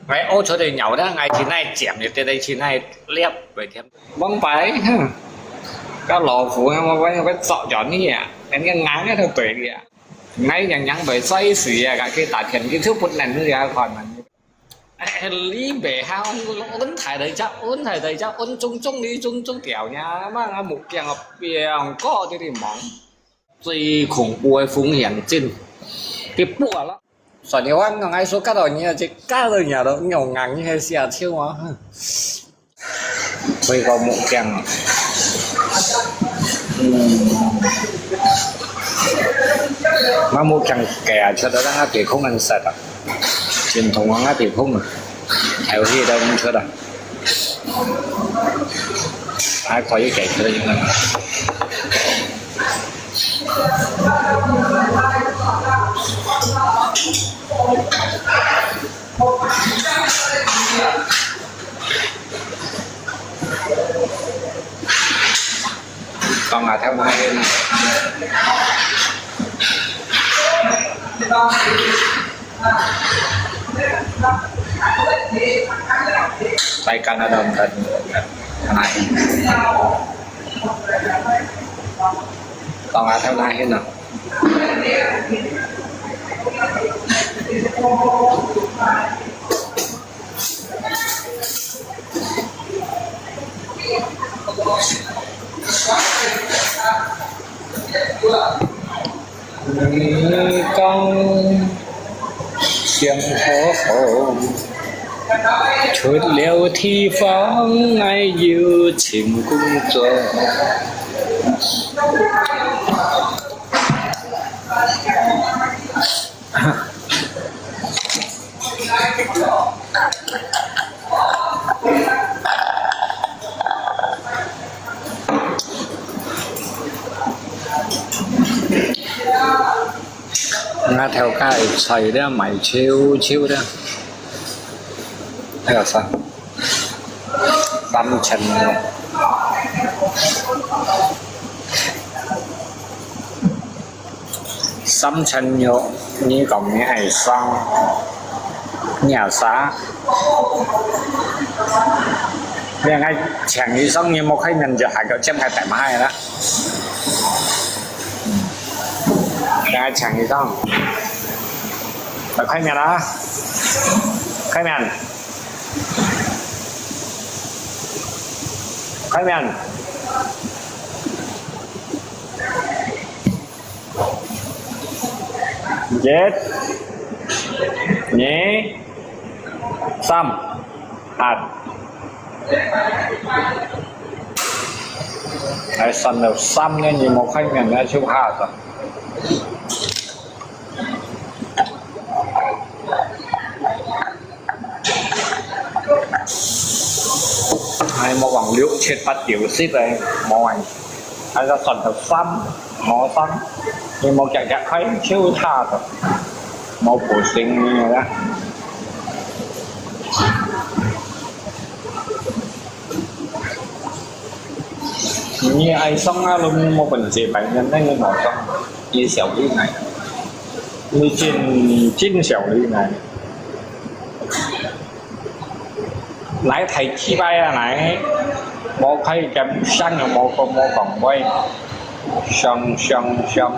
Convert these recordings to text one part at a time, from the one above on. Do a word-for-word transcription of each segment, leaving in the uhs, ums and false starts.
𠊎屙出來尿啦，𠊎去哪尖，你跌來去哪裂，會添。往擺，哼，該老虎，我，我，我捉著你啊，人家硬个都對你啊。𠊎樣樣會衰死啊，該去打天，你就不能這樣看啊。哎，你袂好，阮太太家，阮太太家，阮種種你種種掉呀，嘛，啊，目鏡啊，變高這裡望。最恐怖个風險真，佢不啊啦。 算了，我講𠊎說，搞到你啊，這搞到你啊，都用硬，你還寫笑啊，哼。推高目鏡啊。嗯。𠊎目鏡架啊，出到𠊎鼻孔恁塞啊。真痛啊，𠊎鼻孔啊。還有血都毋出啊。還可以解決的，應該。 當下聽下先。大家那都毋得，當下聽下先啊。 你講想好好，出了地方，𠊎又尋工作。 𠊎頭家个菜了，賣臭臭了。哎呀，三，三千六。 三千六，你講你愛送，你愛啥？你愛請佢送，你無開面就下個鐘還等下啦。你愛請佢送，來開面啦，開面，開面。 一、二、三，下。哎，算了，三年你無開面，那就下了。 哎，莫講六七八九十个，莫講，還係算到三，無三，你莫夾夾開，手下个，莫不行个啦。你愛送啊，都無本事，反正那個無送，你小利來，你真，真小利來。 來大幾擺啊，來，無開劍，聲又無講，無講話，上，上，上。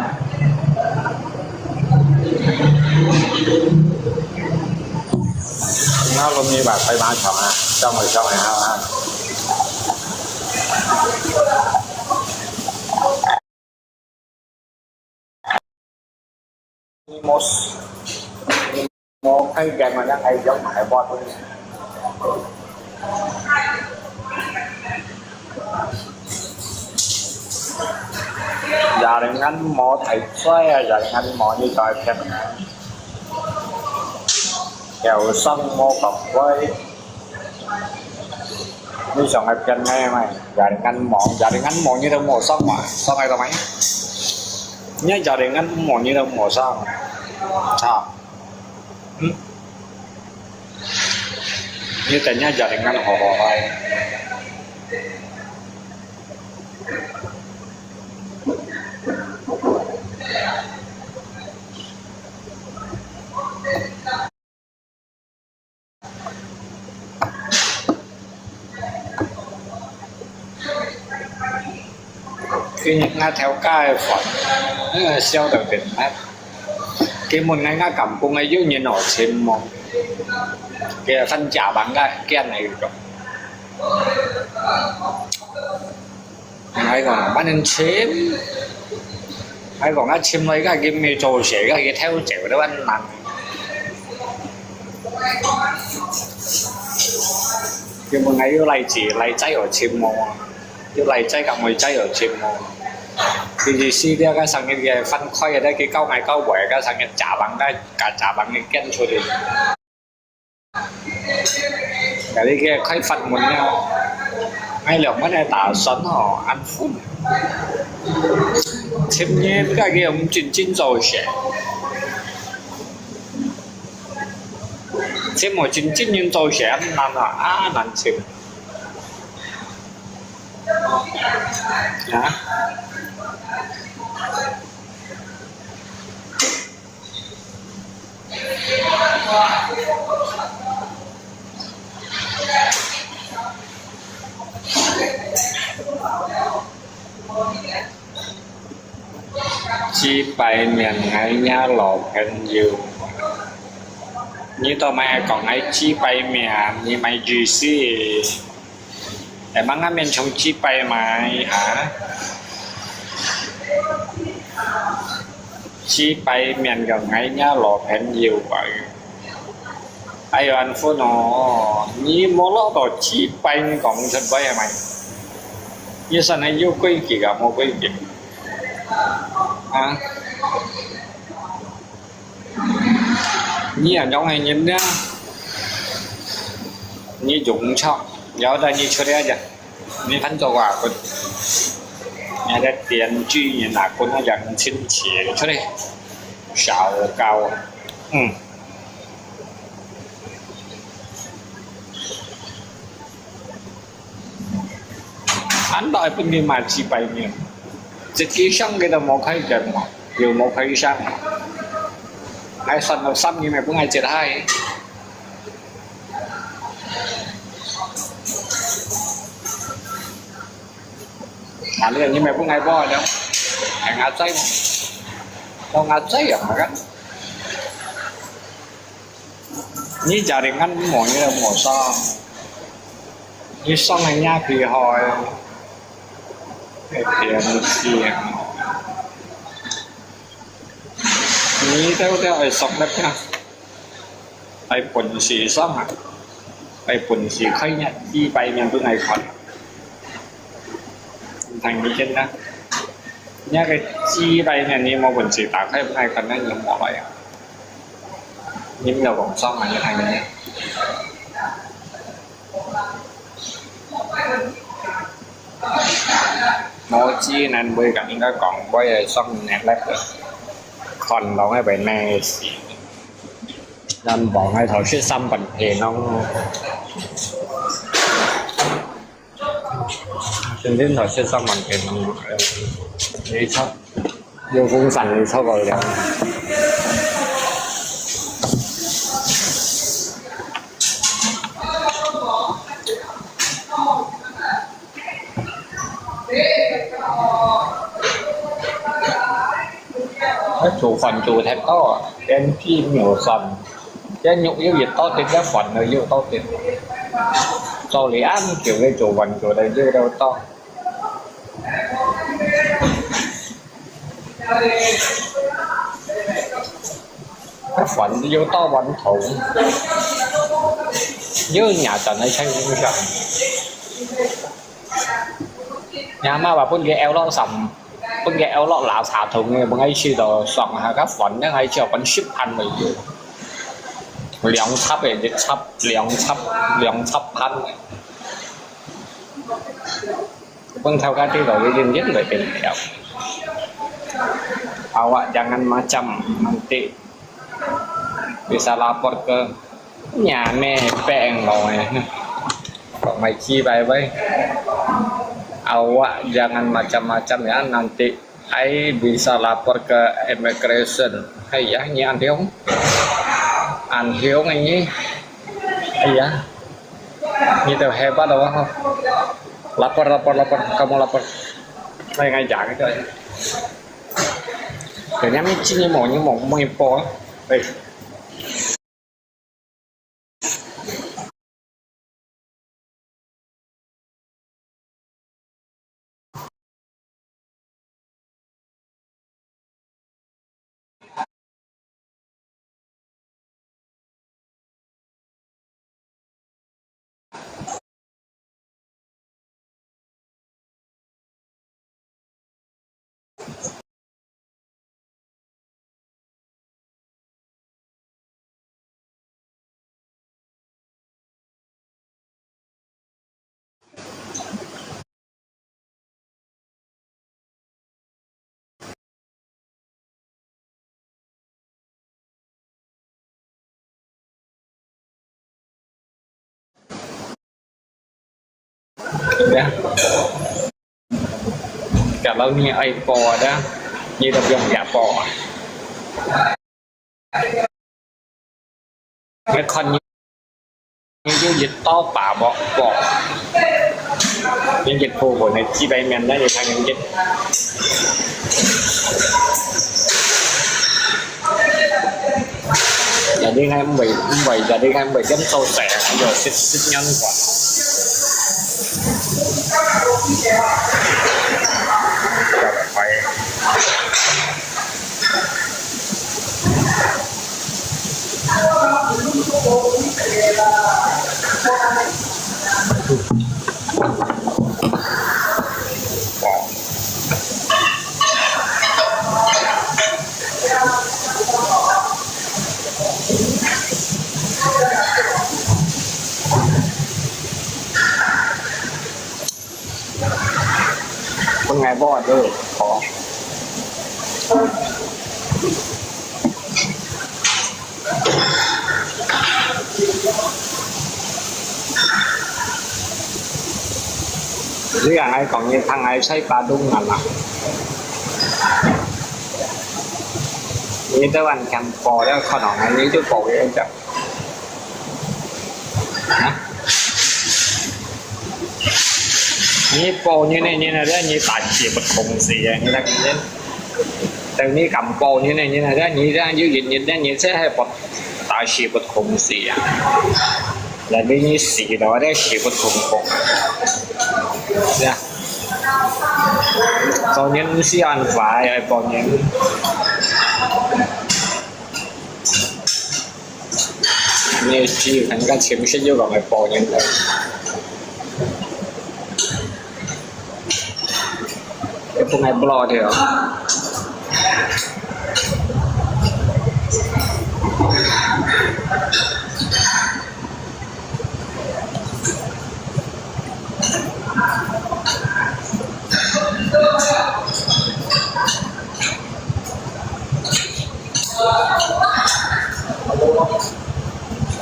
那我們把白馬場啊，上來，上來，哈哈。 你無，你無開眼嘛，那還用還活。Jaringan無太衰啊，jaringan無你再騙啊。有生無講話。 你想愛騙𠊎嘛？Jaringan無，jaringan無你都無爽嘛，爽愛做麼个？你jaringan無你都無爽，啊？嗯？你等下jaringan好好來。今日𠊎頭家个飯，呃，燒到變白。佢問𠊎，𠊎敢分佢有人好尋無？佢分食飯个間來个。𠊎講，反正尋。𠊎講，𠊎尋來个，佢無做事个，佢偷走个，還難。佢問𠊎有倈子、倈仔好尋無啊？ 有倈仔甲妹仔有錢無？佢意思咧，該生日个飯開个咧，佢交買交賣，該生日炸飯个，甲炸飯个捐出去。該你个開發門了，買兩萬个打算吼，安分。尋日該个毋真正做事，尋無真正人做事，難啊，啊難尋。 啊？祭拜面，𠊎若老朋友。你都莫講𠊎祭拜面，你莫意思。Emang𠊎面像祭拜面啊？祭拜面个，𠊎若老朋友啊。 哎喲，安分哦，你無落到祭拜，你講出來係咪？你算係有規矩啊，無規矩？啊？你啊，樣个人呢？你用錯，要得你出來啊！你翻做啊，你个電鋸人啊，滾啊，人親切出來，燒烤，嗯。 恁大分你買祭拜面，自己想个都無開錢嘛，又無開聲。還算到三年也不愛接他。啊，你你也不愛包了，還阿仔嘛，當阿仔啊，嘛个。 你家庭恁無，你都無爽。你爽个也幾好个，會變氣啊！你兜兜愛熟力啊，愛本事爽啊，愛本事開日祭拜面分𠊎看。 你看你現在，你那個祭拜面，你無本事打開分𠊎看，該你無來啊！你毋要講爽啊！你看你，無祭，人會甲人家講，會上Netflix看到該邊咩事，人望該頭食三分天咯。 真正頭先上網嘅，你錯，有風扇你錯過了。佢做飯做忒多啊，連雞無算，這肉又越多啲，這飯又越多啲。照理恁久佢做飯做到越來越多。該飯又多碗頭，又若陣來請影相。 若媽話分佢摎落三，分佢摎落垃圾桶个，分佢試到爽下，該飯呢，還只有分十盤為止，兩插个，一插，兩插，兩插盤个。分頭家知道，佢認真來變了。Awak jangan macam nanti bisa lapor ke 若咩病咯，講來祭拜拜。Awak jangan macam-macam ya, nanti ai bisa lapor ke immigration. Hai ya, 你恁凶，恁凶你。哎呀，你都害怕了哈。Lapor, lapor, lapor, kamu lapor. 哎，哎呀，這个，人家没进去摸，你摸摸一波，哎。呀，假如你愛報啊，你都不用假報啊。 你看你，你就一刀把握，哇！你一部分的几百面，那你看人家。人家还唔会，唔会，人家还唔会咁做事，就十，十年過。分𠊎摸下都好。你同𠊎講，你同𠊎在巴東啊嘛？你在玩強暴了，可能你就暴一點。 啊？你報人个人啊，你大事不通事啊！你那个人，等你敢報人个人啊，你这样有人，人，人，你这还不大事不通事啊？那个你死了，那事不通风，是啊。做人是安排，要报人。 你只有更加清晰，又講係報人个。你分𠊎block掉。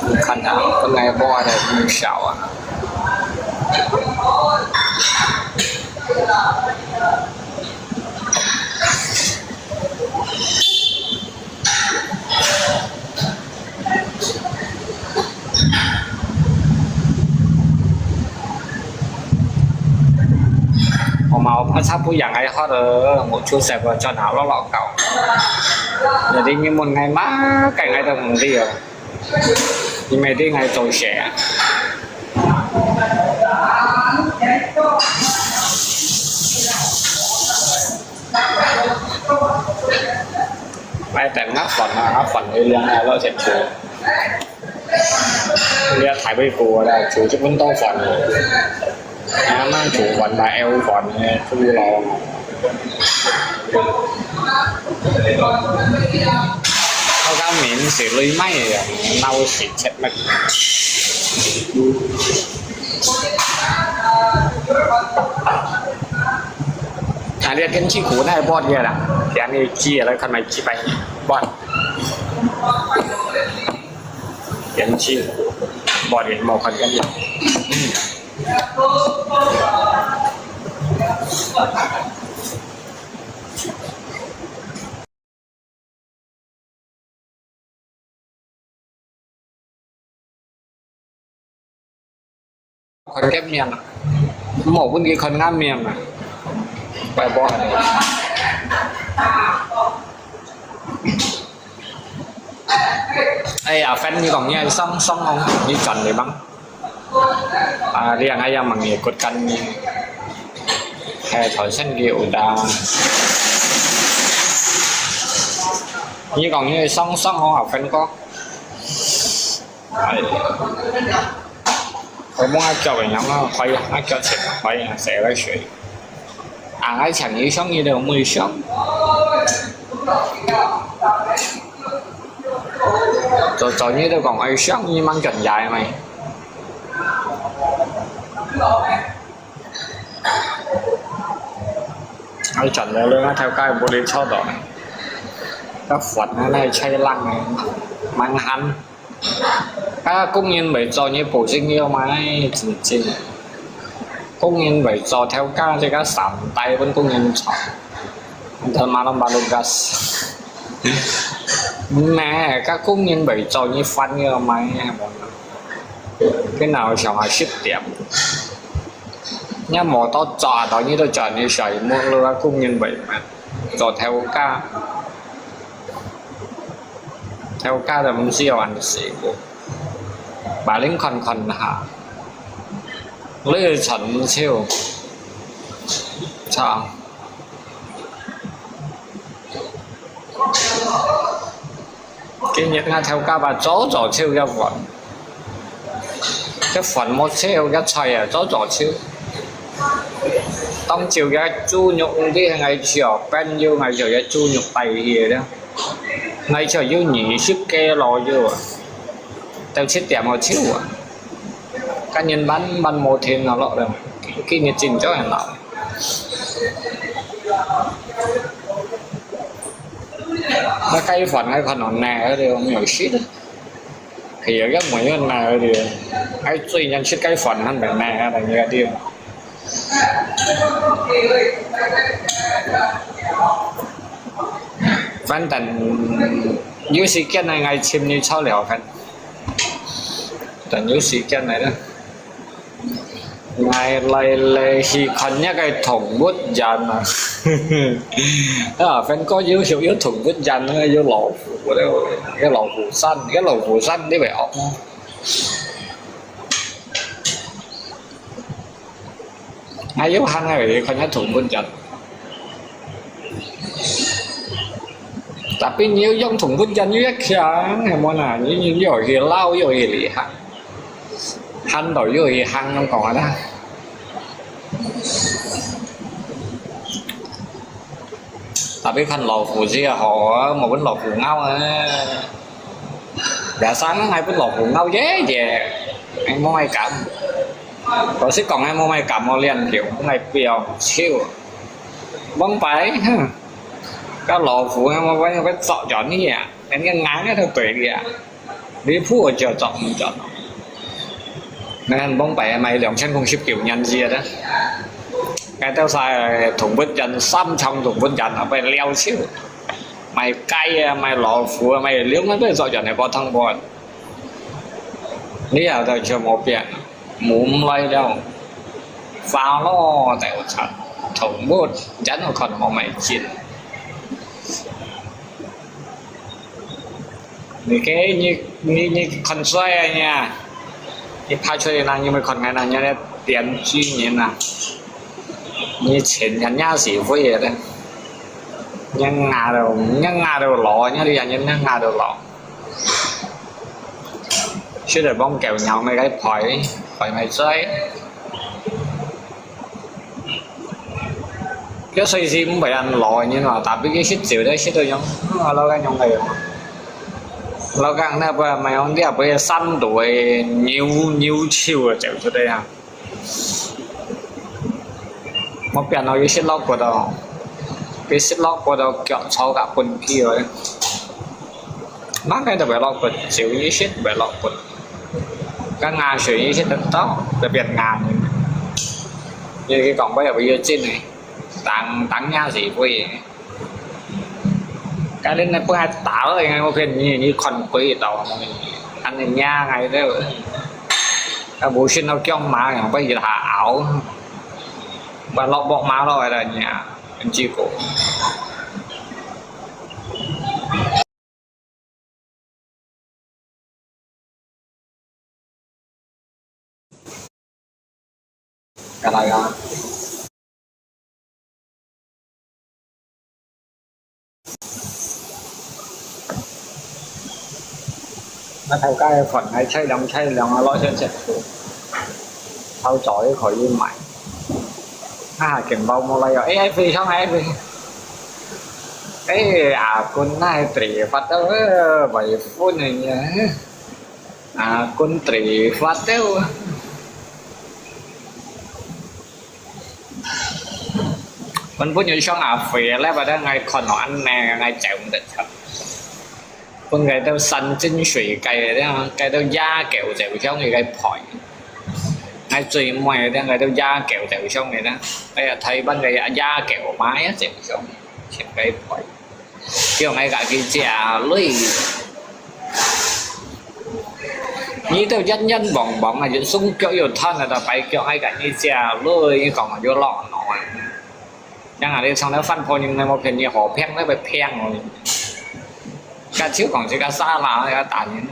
你看他，本來我的不少啊。 我mau pasal puyang ai hot, 我就在我轉下落落搞。Jadi你問𠊎麼个，𠊎都毋知哦。你毋知𠊎做事啊？ 買等啊飯啊，啊飯佢兩下攞隻煮。你啊大杯股啦，煮這麼多飯啊。啊，慢煮飯吧，L飯呢，煮咯。我講面是累買个，鬧事切乜。 啊，你个天氣股那係bot个啦，今日知啦，看埋幾百bot。天氣股bot个，無看見了。 看見面啊，無問題看眼面啊。哎呀，friend，你講你愛上上哦，你轉你忙。啊，你yang ayam mengikutkan ni. Hai, thoi sen ki udah. Ni kong ni song song ho, friend ko. Hai. Ko mo ngak kyok yang lo, koi ngak kyok chen, koi yang se lai shui. Ang ai chang yi shong yi de mo yi shong. Zo zo ni de kong ai shong yi mang kyan yai mai. Ai chang lo lo ngak thao kai bo li chao do. Ka fuat na nai chai lang mang han. Ka công nhân phải cho như bộ sinh yêu mà ai ching ching. Công nhân phải cho theo ca chứ ka sam tay vẫn công nhân cho. Thơm mà nó ba lô gas. Mẹ, các công nhân phải cho như fan yêu mà ai. Cái nào chọn là ship tiệm. Nhá mò tao cho tao như tao chọn như sợi mua lô các công nhân phải mà cho theo ca. Theo ca là mình siêu ăn xí của. Bà lính khòn khòn hả? Lưỡi chọn siêu. Sao? Cái nhiệt ngà theo ca bà chó chó siêu ra vọn. Cái phần một siêu ra choi à, chó chó siêu. Tông chiều ra chu nhục đi ngày chiều, bên yêu ngày chiều ra chu nhục tay hiền đó. Ngày chiều yêu nhị ship kê lo yêu à. Tao chết tiệm một chiêu à. Cá nhân bán, bán một thì nó lọ rồi. Cái nhiệt tình chó là lọ. Nó cái phần cái phần nó nè, thì không hiểu shit. Thì ở gấp một cái nè, thì ai truy nhân shit cái phần hơn phải nè, là như cái điều. Phán tần dưới sự kiện này ngày chim như cháu liao phán. Tần dưới sự kiện này đó. Ngày lai lê hi khăn nhá cái thùng bút dàn à. À, phán có dưới sự yếu thùng bút dàn nó yếu lỗ phủ đấy, cái lỗ phủ xanh, cái lỗ phủ xanh đấy vậy ốc. Ai yuk hăng ai khon ya thùng bún chăn. Tapi ni yuk yong thùng bún chăn yuk khiang, hay mo na, ni ni yuk hi lau yuk hi li hăng. Hăng tau yuk hi hăng nong kong ada. Tapi khăn lò phủ gì hả, mo bún lò phủ ngau à. Biasa ngai bún lò phủ ngau dễ dễ. Ai mo ai cảm. Có sĩ còn ai mo ai cảm mo liền kiểu ngai piao chiêu. Bông pai ha. Các lò phủ ngai mo pai pai sọ chọn ni à. Anh cái ngai ngai theo tuổi đi à. Đi phủ ở chợ chọn chọn. Ngai bông pai mai 兩千空十九年 gì đó. Ngai theo sai thùng bún chăn, 三層 thùng bún chăn à, pai liao chiêu. 賣雞啊，賣老虎啊，賣龍啊，都係作人嚟播湯飯。呢下就全部變，冇咁耐了，花咯，就出，全部人都看無賣錢。你个，你，你，你看衰啊你啊！你拍出去啦，你咪看看啦，你个點知人啊！你錢人家是會个咧，人家都，人家都老，你个人家都老。 Sudah bông kẹo nhau mấy cái phổi, phổi mày chơi. Cái suy gì cũng phải ăn lò như là, tapi cái shit chiều đấy shit tôi giống, nó lo cái nhông này. Lo cái này bây mày không đi, bây săn đuổi nhiều, nhiều chiều rồi chiều tôi đây à. Một biển nó cái shit lóc của tao. Cái shit lóc của tao kiểu cháu cả quần kia rồi. Mắc cái tao phải lóc quần, chiều cái shit phải lóc quần. Cái Nga suy cái shit tao, tao biển Nga. Như cái cổng bây giờ bây giờ trên này. Tăng, tăng Nga gì vui. Cái đến này bữa hai táo rồi, ngay một phiên như, như con quỷ tao. Ăn thì nha ngay đấy. Cái bộ sinh nó kiong mà, bây giờ thả áo. Và lọ bọ má lọ là nhà. 很结果。干嘛呀？那头家个款还菜量菜量啊，老鲜鲜，好早就可以买。啊，劲爆無來哦！哎，飛上來飛！哎，阿君那地發到，呃，微風个呀，阿君地發到。本本有想阿飛个，把它愛看到恁呢，愛走毋得出。 分佢兜山珍水雞个，該兜野狗就像佢个牌。𠊎最尾个，該兜野狗就像佢啦。哎呀，台灣个野狗嘛，也就像佢个牌。叫𠊎家己食鐳。你都遠遠望望啊，就雙腳又斷了，都擺腳，𠊎家己食鐳，你講就落腦啊。 像啊，你從來番婆人來無便宜，好平來會平哦。該就講這個沙拉，該打人。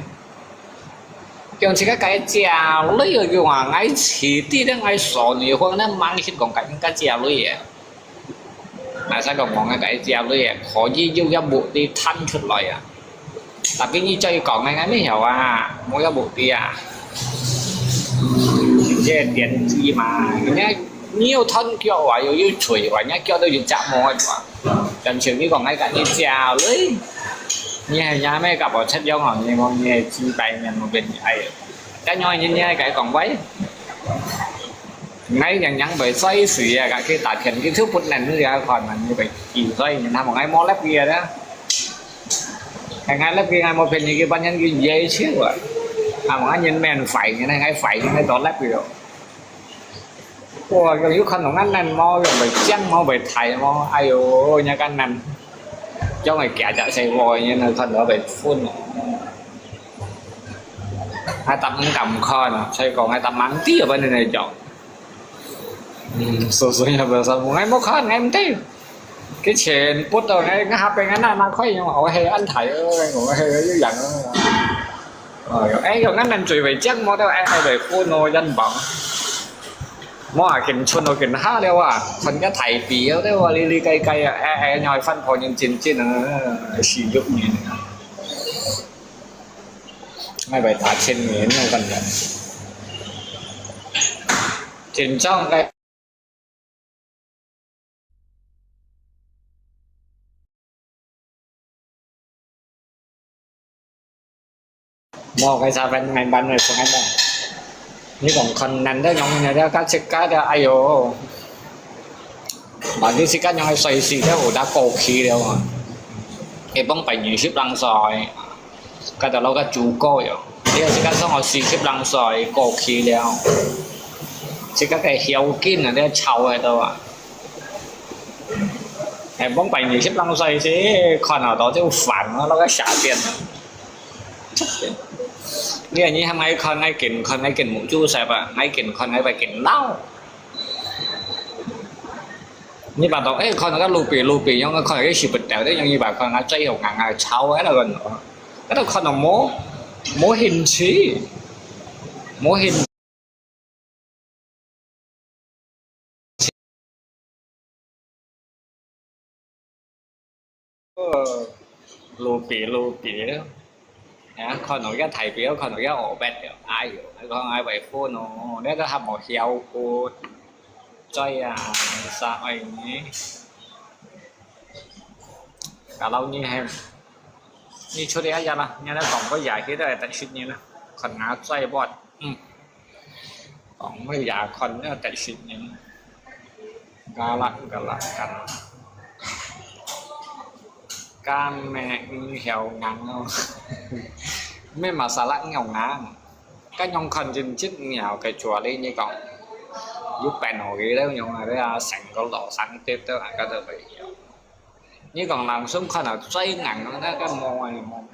用這個該食鐳个用啊，𠊎遲啲咧，𠊎少年風咧，猛去講該該食鐳个。𠊎使講講該該食鐳个，可以有一目的探出來啊。 Tapi你再講个，𠊎毋曉啊，無有目的啊。這電子嘛，人家你有斷腳啊，又有脆啊，人家腳都有折磨个嘛。但是你講𠊎家己食鐳，你還也咩甲我出樣哦，你講你係幾百年無變，哎呀，該樣人家該講喂，𠊎樣樣會衰死啊，該去打天，佢就不能你這款嘛，你會幾歲，你他們愛莫來別的。 Kaya ngalap kaya mo pwede kaya banyan kaya yay siya wa. Ang mga nyan men fine nyan ay fine nyan ay dolap yo. Wa yung yung kano nga nan mo yung may chang mo may thai mo ayo nya ka nan. Yung ay kaya ja say mo nyan ang kano may phun. Ay tap ng kam kano say ko ay tap mang ti ba nila yung. 嗯，所所以啊，不是，我愛莫看，愛毋得。佢全部都愛，我下邊个那那塊用，我係安泰哦，我係一樣哦。哎喲，哎喲，俺人最會講，我都愛愛會分哦，人幫。我啊，緊春哦，緊下了啊，春个大地哦，對哇，哩哩該該啊，哎哎，愛翻破人真真啊，四六年啊。愛會打千年，我感覺。緊張个。 Mo kay sa pen ngay ban may sungay mo. Ni kong kon nan da nyong nya da ka chik ka da ayo. Ba ni si ka nyong ay soy si da u da ko ki da wa. E bong pai ni sip lang soy. Ka da lo ka chu ko yo. Dia si ka song o si sip lang soy ko ki da. Si ka kay hiao kin na da chao ay da wa. Em bóng bánh thì xếp lăng xoay xí, con ở đó chứ phản nó nó cái xả tiền. Nghĩa như hôm nay con ngay kỉnh, con ngay kỉnh mũ chú sạp à, ngay kỉnh con ngay bài kỉnh lao. Như bà tao, ê, con nó lù bì, lù bì, nhưng con cái sự bật đèo đấy, nhưng như bà con ngay chay hồng ngang ngay cháo ấy là gần nữa. Cái đó con nó mố, mố hình xí, mố hình. Lù bì lù bì đó. Hả, con nó cái thầy biểu con nó cái ổ bẹt rồi. Ai rồi, con ai vậy phone nó, nó có hâm một hiếu cô. Chơi à, sao ai nhỉ? Cả lâu như hem. Ni chua dia ya lah, nya na kong ko ya ki da ta shit ni na. Kon nga zai bot. Hmm. Kong ko ya kon na ta shit ni. Galak galak kan. Kan me ng hiao ngang. Me masalah ng hiao ngang. Kan yong kon jin jin ng hiao ke chua li ni kong. Yu pen ho ki le yong a le a seng ko lo sang tep de a ka de bai hiao. 你講人生看到最硬个那個毛啊，毛。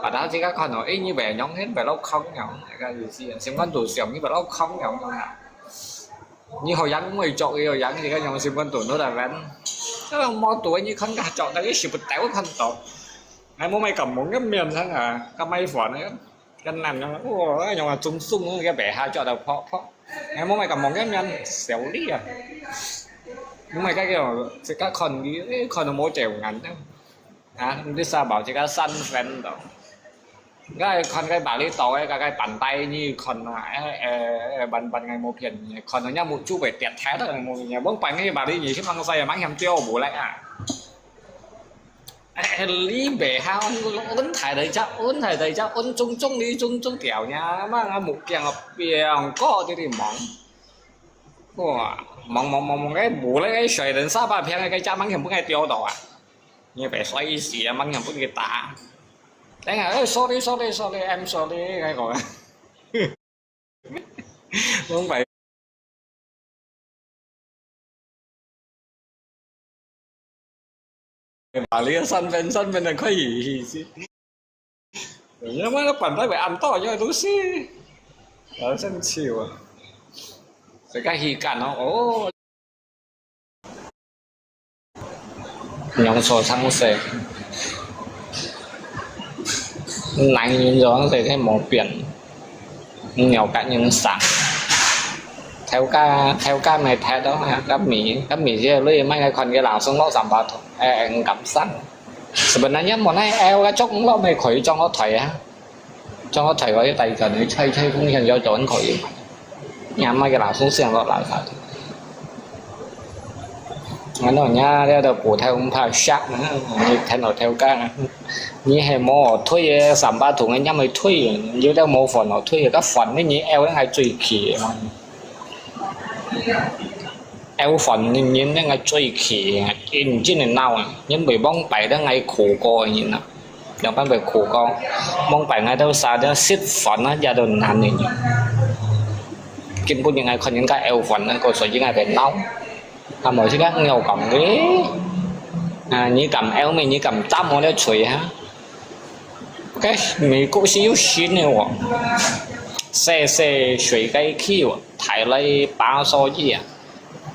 把他這個看到，哎，你別用，你別落空用，那個意思啊，心肝肚想，你別落空用啊。你好樣會做，你好樣，你看用心肝肚都在玩。个model你看个，照到个是不到看到。𠊎無買个蒙个面上啊，个買飯个，个男个，哇，用啊中送个白下照到泡泡。𠊎無买个蒙个面，小丽啊。無买个个，自家看你，哎，看到無照眼的。啊，你沙包自家三分的。Ngai看cái bà đi tàu ấy, cái, cái bàn tay như con à, eh, eh, eh, bàn, bàn ngai một phiền, con nó nhá một chút về tiệt thái đó, một nhà bốn bàn cái bà đi nhỉ, chứ mang say mang hiểm tiêu bù lại à. Eh, lý bể hao, ôn thải đấy chắc, ôn thải đấy chắc, ôn chung chung đi, chung chung kiểu nha, mà ngã một kiang biang có đi đi mỏng. Ủa, mỏng, mỏng, mỏng, mỏng cái bù lại cái sợi đến sao bà phiền cái chắc mang hiểm bữa ngày tiêu đó à. Như vậy xoay xì mang hiểm bữa ngày ta. Anh à, ê, sorry, sorry, sorry, I'm sorry, cái gọi. Không phải. Bà Lý sân bên, sân bên là có gì, gì chứ? Nhớ mà nóปั่นได้แบบอันต่อเยอะดูสิ. Ờ, sân chịu à. Phải cái gì cả nó, ồ. Nhông sổ sang sẻ. Nắng nhìn gió nó thấy cái màu biển. Nhiều cá nhân sáng. Theo cá, theo cá này thái đó ha, cá Mỹ, cá Mỹ chứ, lúc mà cái con cái làng sống nó sắm vào thôi. Ê, em cảm sáng. Sebenarnya mùa này eo cái chốc nó mày khỏi trong nó thoải ha. Trong nó thoải có cái tài khoản này, chơi, chơi cũng hiện do cho anh khỏi. Nhà mày cái làng sống xiang đó là sao? Anh nói nha, đây là của theo ông Pha Shark nữa, như thế nào theo cá. Như hay mò thuê, sắm ba thùng anh nhắm mày thuê, như đó mò phần nó thuê, các phần nó như eo nó hay truy kì mà. Eo phần nên nhìn nó ngay truy kì, in chín là nâu, nhưng bị bóng bay đó ngay khổ coi nhìn nè. Yang pan bai khổ con. Mong pai ngai tau sa tau sit phần á, ya tau nan ni. Kin pun yang ngai khon yang ka eo phần á, ko so yang ngai bai nau. Ha mo si ka ngau kam ni. À, ni kam eo mi, ni kam tam mo le chui ha. Cái Mỹ Quốc si yu xin ni wo. Xe xe suy cái khi wo, thải lai ba so gì à.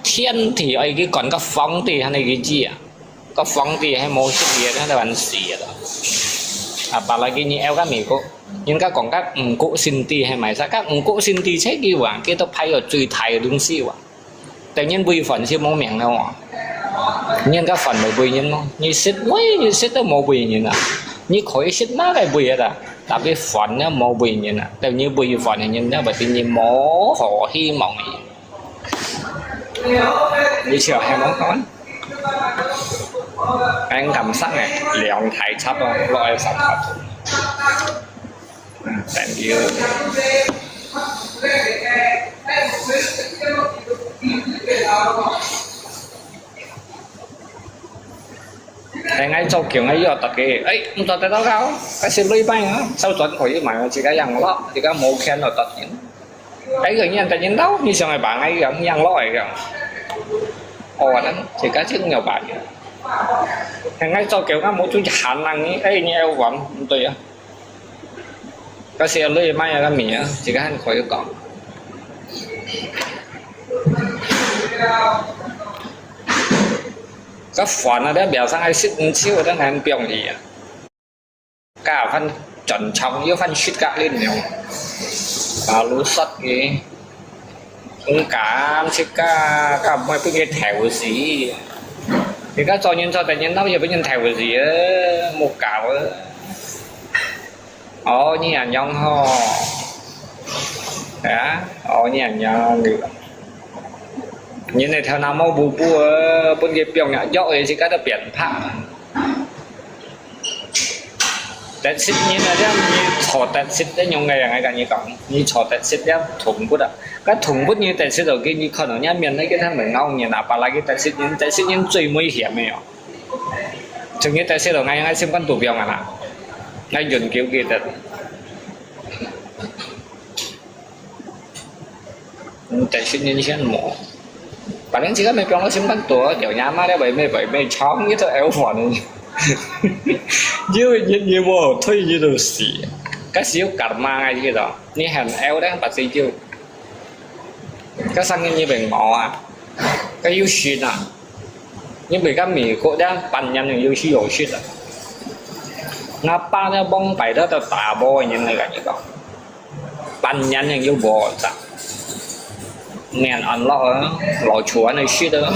Thiên thì ai cái còn cái phóng thì hay cái gì à. Có phóng thì hay mô xích gì đó là bạn xì đó. À, bà là cái như eo các Mỹ Quốc. Nhưng các còn các ừ, quốc sinh thì hay mày sao các ừ, quốc sinh thì chết đi hoảng cái tao phải ở truy thải đúng xí hoảng. Tự nhiên bùi phận xí mô miệng đâu à. Nhưng các phận mới bùi nhân nó. Như xích mấy, như xích tao mô bùi nhân à. Như khỏi xích má cái bùi à. Tapi phận nó mô bùi nhân à. Tự nhiên bùi phận nhân nó bởi vì như mô họ hy vọng gì. Lý Triệu hay món con. Anh cảm sắc này, liang thái chắp rồi, loại sản phẩm. Thank you. Anh ấy cho kiểu ấy ở tập cái, ấy, không cho tới đó đâu. Cái xin lui bánh á, sau tuần khỏi mà chỉ cái yang lọ, chỉ cái mô khen ở tập những. Cái người nhận tại những đâu, như sao ngày bạn ấy gắng yang lọ ấy gắng. Ồ, anh, chỉ cái chứ không nhiều bạn. Anh ấy cho kiểu cái mô chú chả năng ấy, ấy, như eo quán, không tôi á. Có xe lui mai cái mì á, chỉ cái anh khỏi có. Có phản nó đã biểu sang ai xích chiêu đó ngày anh piong gì à. Cả phần trần trọng, yếu phần xích cả lên nhiều. Và lũ sắt gì. Cũng cả xích cả, cả mọi cái thẻ của gì. Thì các cho nhân cho tài nhân đâu, giờ với nhân thẻ của gì á, một cả với. Ồ, như anh Nhông hò. Hả? Ồ, như anh Nhông. Như này theo năm mô bù bù, bún cái piong nhá, dọc thì chỉ có được biển phạ. Tết xích như là thế, như cho Tết xích đấy, nhung ngày ngày cả như còn, như cho Tết xích đấy, thùng bút à. Các thùng bút như Tết xích rồi, cái như con nó nhá, miền đấy cái thằng mình ngâu như là, bà lại cái Tết xích, như Tết xích như最危险没有。 Chừng như tại sao ngay ngay xem con tủ biong à nè. Ngay dùn kiểu kia tật. Tại sao như thế mổ. Bạn nên chỉ có mấy biong nó xem con tủ, kiểu nhà má đấy, bảy mươi, bảy mươi chóng như tôi éo phỏ này. Như như như mổ thôi như đồ xỉ. Cái xíu cặp mà ngay kia đó. Như hẳn éo đấy, bạn xí chiêu. Cái sang như như bệnh máu à. Cái yu xin à. 因為該美國這半年又去有事了。𠊎爸這往擺這个打波个人來跟你講，半年又無在。面安樂啊，老鼠安尼食啊，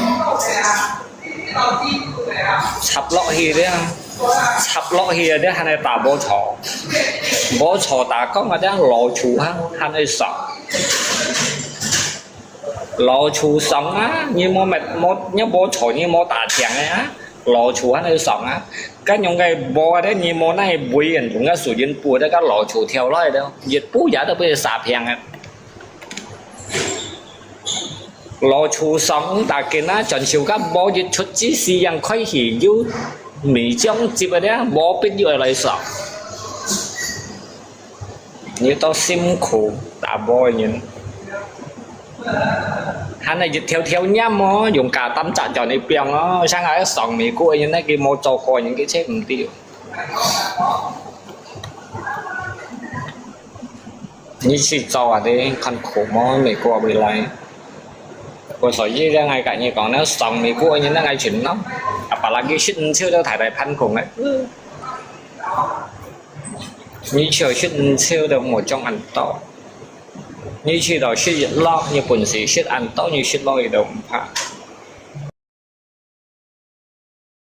插落去咧，插落去咧，還來打無錯，無錯打講啊，這老鼠啊，還來爽。 老鼠爽啊，你無乜，無，你無錯，你無打聽个啊，老鼠還會爽啊。該用个無啊，你無那尾人，用个樹葉布，這个老鼠跳來的，一步也都不會撒平啊。老鼠爽打緊啊，全手个無一出之時，樣開始有尾張接个咧，無必要來爽。 你到辛苦打波个人，還係一條條念哦，用加擔責叫你放哦，像𠊎上美國个人，佢無做過人，佢切毋知。你去做啊，你看苦無？美國未來。我所以咧，𠊎跟你講，那上美國个人，那𠊎全咯，apalagi食毋少都大大盤空个。 你就食毋少都無種恁多。你去到食一落，你本事食恁多，你食落去都毋怕。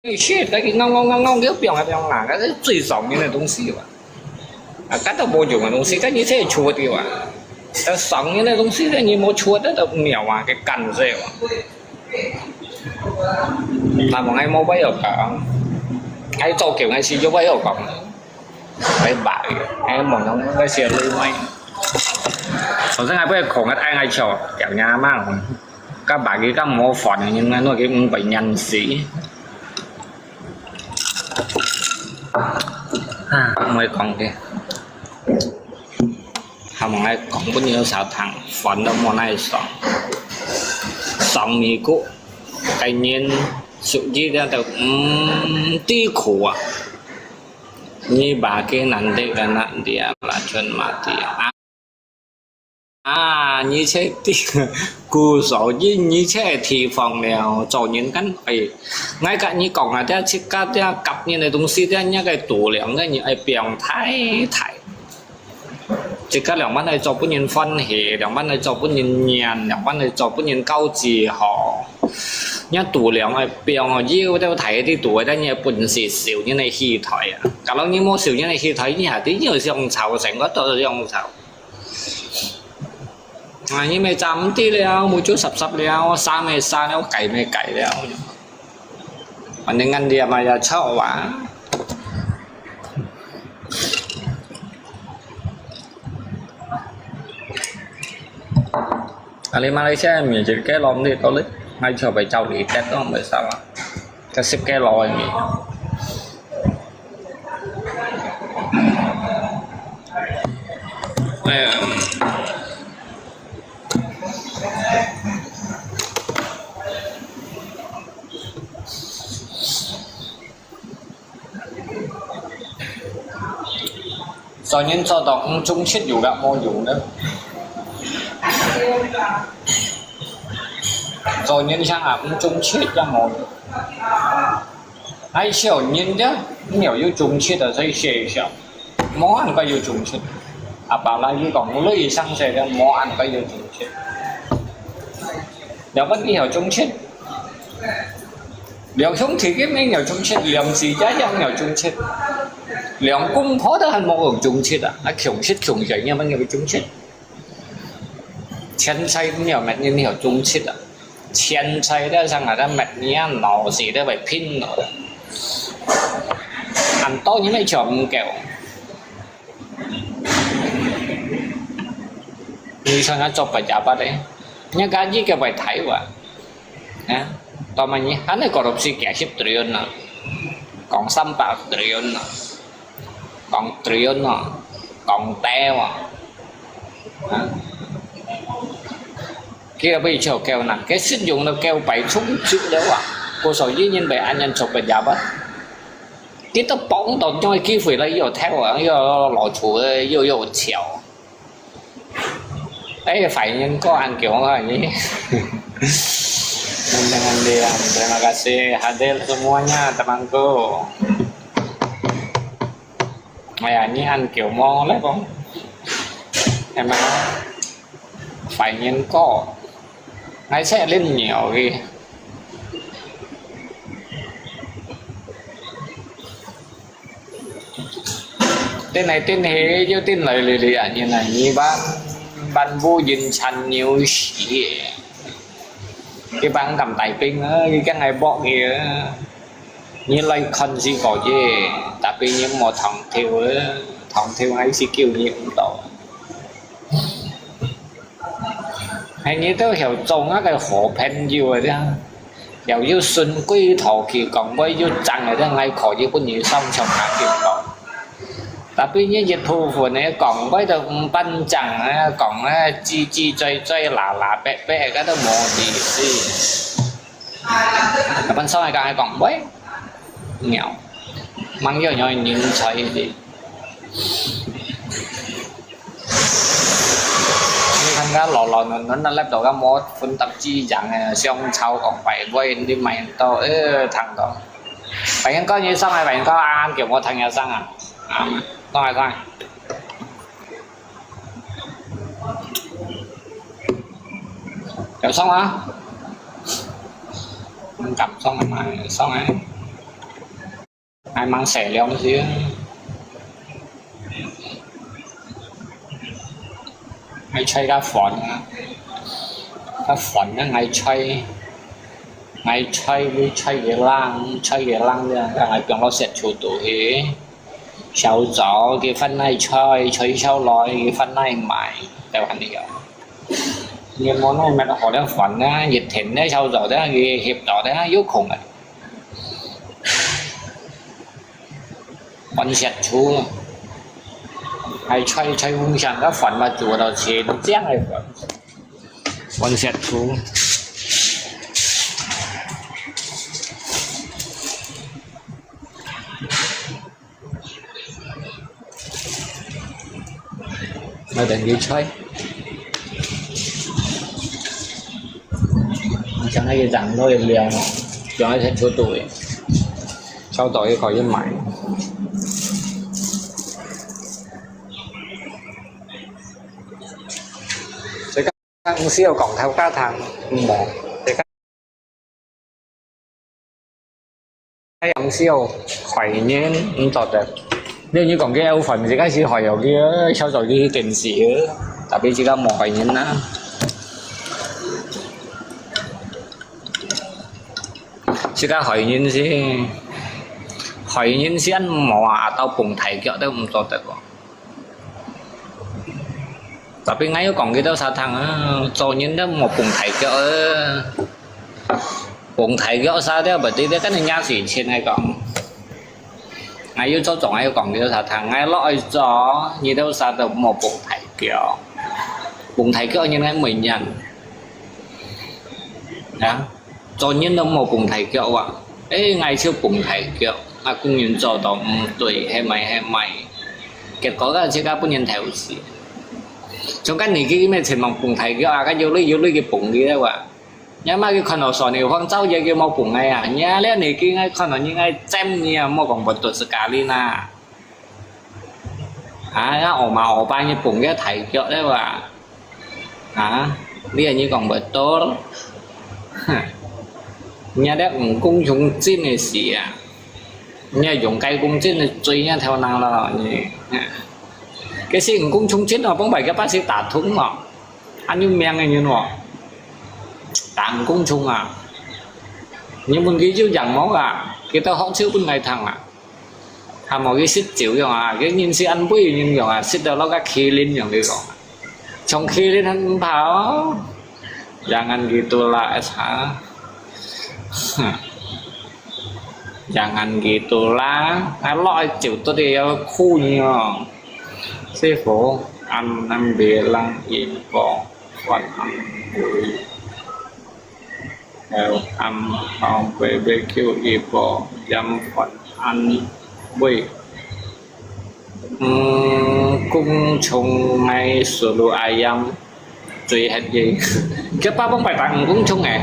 你食，但係咬咬咬咬，佢放啊放啊，該係最上面个東西哇。啊，該都無用个東西，該你這係出个哇。啊，上面个東西咧，你無出，該都毋要啊，佢乾燥啊。那麼𠊎無話要講，𠊎做狗，𠊎是有話要講。 Ai bak, ai mòn không có xe lui mai. Còn thế ai biết còn cái ai ngay cho, kéo nhà mà. Các bạn kia các mỏ phản ứng nhưng nó cái cũng bị nhăn xí. Ha, mới còn kìa. Không ai còn có nhiều sao thằng phản ứng món này sống. Sống như cũ. Cái nhiên sự gì đó tao, ừm, tí khổ à. Nyi bagi nanti ka nak dia lacun mati. Ah, nyi cai ti, ku so ji nyi cai ti fong liao, 做人跟，哎，𠊎跟你講啊，這自家這甲人个東西，這人个度量，這人愛放大大。自家兩班來做分人歡喜，兩班來做分人念，兩班來做分人高志好。 若度量愛放哦，腰都大啲度，但若本事少，人个氣台啊。假如你無少，人个氣台，你下底又想吵，成個都想吵。啊，你咪站毋知了，目珠霎霎了，沙咪沙了，計咪計了。反正俺爹嘛也吵啊。 Ahli Malaysia mi jadi ke lom di tolip, ngai coba cau di tet dong besar. Kasip ke lom mi. Em. 做人做到毋忠直有个無用呢？做人像啊，毋忠直也無用。愛笑人的，你要有忠直的，所以寫一下。無恁个有忠直。啊，巴拉語講，無論以上寫的，無恁个有忠直。要不你要忠直， 兩兄弟个乜有忠直，兩姊姐也有忠直，兩公婆都還無有忠直啊！啊，窮直窮仔，你乜有忠直？錢財你有乜人有忠直啊？錢財都上啊，都乜人老是都會拼咯。恁多你乜搶毋夠。你想要做pejabat咧，人家一個會睇哇。 啊，當然呢，恁呢korupsi幾十triliun啊，講三百triliun啊，講triliun啊，講掉啊，啊，佢又不如就夠難，佢信用都夠擺充足了啊，故所以人會恁樣做pejabat。佢都幫到，因為機會了又跳啊，又老鼠，又又巧。 哎，反應過恁久啊，你。Dengan diam, terima kasih hadir semuanya, temanku. Aya, ni an kiu mo le bong. Emang, phải nhìn cô. Ngai sẽ lên nhiều kì. Tên này tên thế, chứ tên này lì lì à, như này, như bạn, bạn vô duyên chăn nhiều xí. Cái bạn cầm tài pin á, cái cái này bọ kìa. Như lai khăn gì có chứ, tapi như mò thằng thiêu á, thằng thiêu hay xí kiu như cũng tỏ. Hay như tao hiểu trông á cái hổ phen nhiều rồi đó. Yau yau sun kui thổ kỳ kong bơi yau chăng rồi đó, ngay khỏi yau bún như sông sông hả kỳ kong. Tapi như dịch thu phù này kong bơi tao không pan chăng á, kong á, chi chi chơi chơi là là bé bé cái đó mò gì xí. Pan sông ai cái kong bơi. Nhiều. Mang yau nhiều nhìn chơi gì. Ni kan ka lo lo nun nun na lep do ka mo phun tap chi yang eh, siong chau kong pai voi ni mai to eh, thang to. Pai yang ko ni song ai pai yang ko an kiu mo thang ya sang ah. Ah, song ai song ai. Kiu song ah. Kam song ai mai song ai. Ngai mang sẻ liang xí. Ngai chai cá phòn á. Cá phòn á, ngai chai. Ngai chai với chai cái lang, chai cái lang đi. Ngai piang lo sẹt chu tu hi. Sau zau cái phần này chai, chai sau lòi cái phần này mài. Tại bạn đi rồi. Người mua này mà nó có đeo phòn á, dịch thịnh đấy sau zau đấy, cái hiệp đó đấy, yếu khủng đấy. Phòn sẹt chu. Hay choi, choi hung sàng các phòn mà chùa đầu chiến, chén hay phòn. Phòn sẹt chu. Nó等於吹。Chẳng ai dặn nó liều, chẳng ai thành số tuổi. Sau đó cái khỏi yên mãi. Thế các ông siêu cổng theo các thằng. Ừm. Thế các Ai ang siu，懷念毋做得。你你講个有份，自家是害有个，小做个電視，tapi自家無懷念啦。自家懷念先，懷念先無啊，到蹦大腳都毋做得哦。 Tapi𠊎有講幾多儕聽啊，做人都莫蹦大腳啊。蹦大腳儕都毋對，你跟人家是前來講。𠊎有做做，𠊎有講幾多儕聽，𠊎落去做，你兜儕都莫蹦大腳。蹦大腳人𠊎毋會認。啊？ 做人都莫蹦大腳啊！誒，𠊎就蹦大腳，啊，工人做到毋對，係咪係咪？結果个自家分人投訴。從該年紀咩全部蹦大腳啊，該有類有類个蹦个了啊！若嘛佢看到少年方照也佢莫蹦个啊，若了年紀𠊎看到你𠊎針你啊，莫講不都是咖喱啦。 啊，𠊎阿姆阿爸你蹦个大腳了哇！啊，你你講不對，哼，你這毋公共真个事啊！你用該公正个罪你頭腦咯，你，哼。其實毋公共真哦，放擺个巴士打通哦，還有命个人哦，打毋公共啊！你問佢有樣無啊？佢都學笑分𠊎聽啊！ Hamo佢食酒樣啊，佢人食恁肥人樣啊，食到落个麒麟樣佢講，像麒麟恁怕哦。Jangan gitulah S H. Jangan gitulah, 啊落去酒都得要哭你哦。師傅，恁能別人一個，還恁貴。 Heo am hong B B Q一個，飲飯ăn buổi. Ừm, cũng chung ngày sulu ayam. Chui hết gì. Cái ba bông bài tặng cũng chung ngày.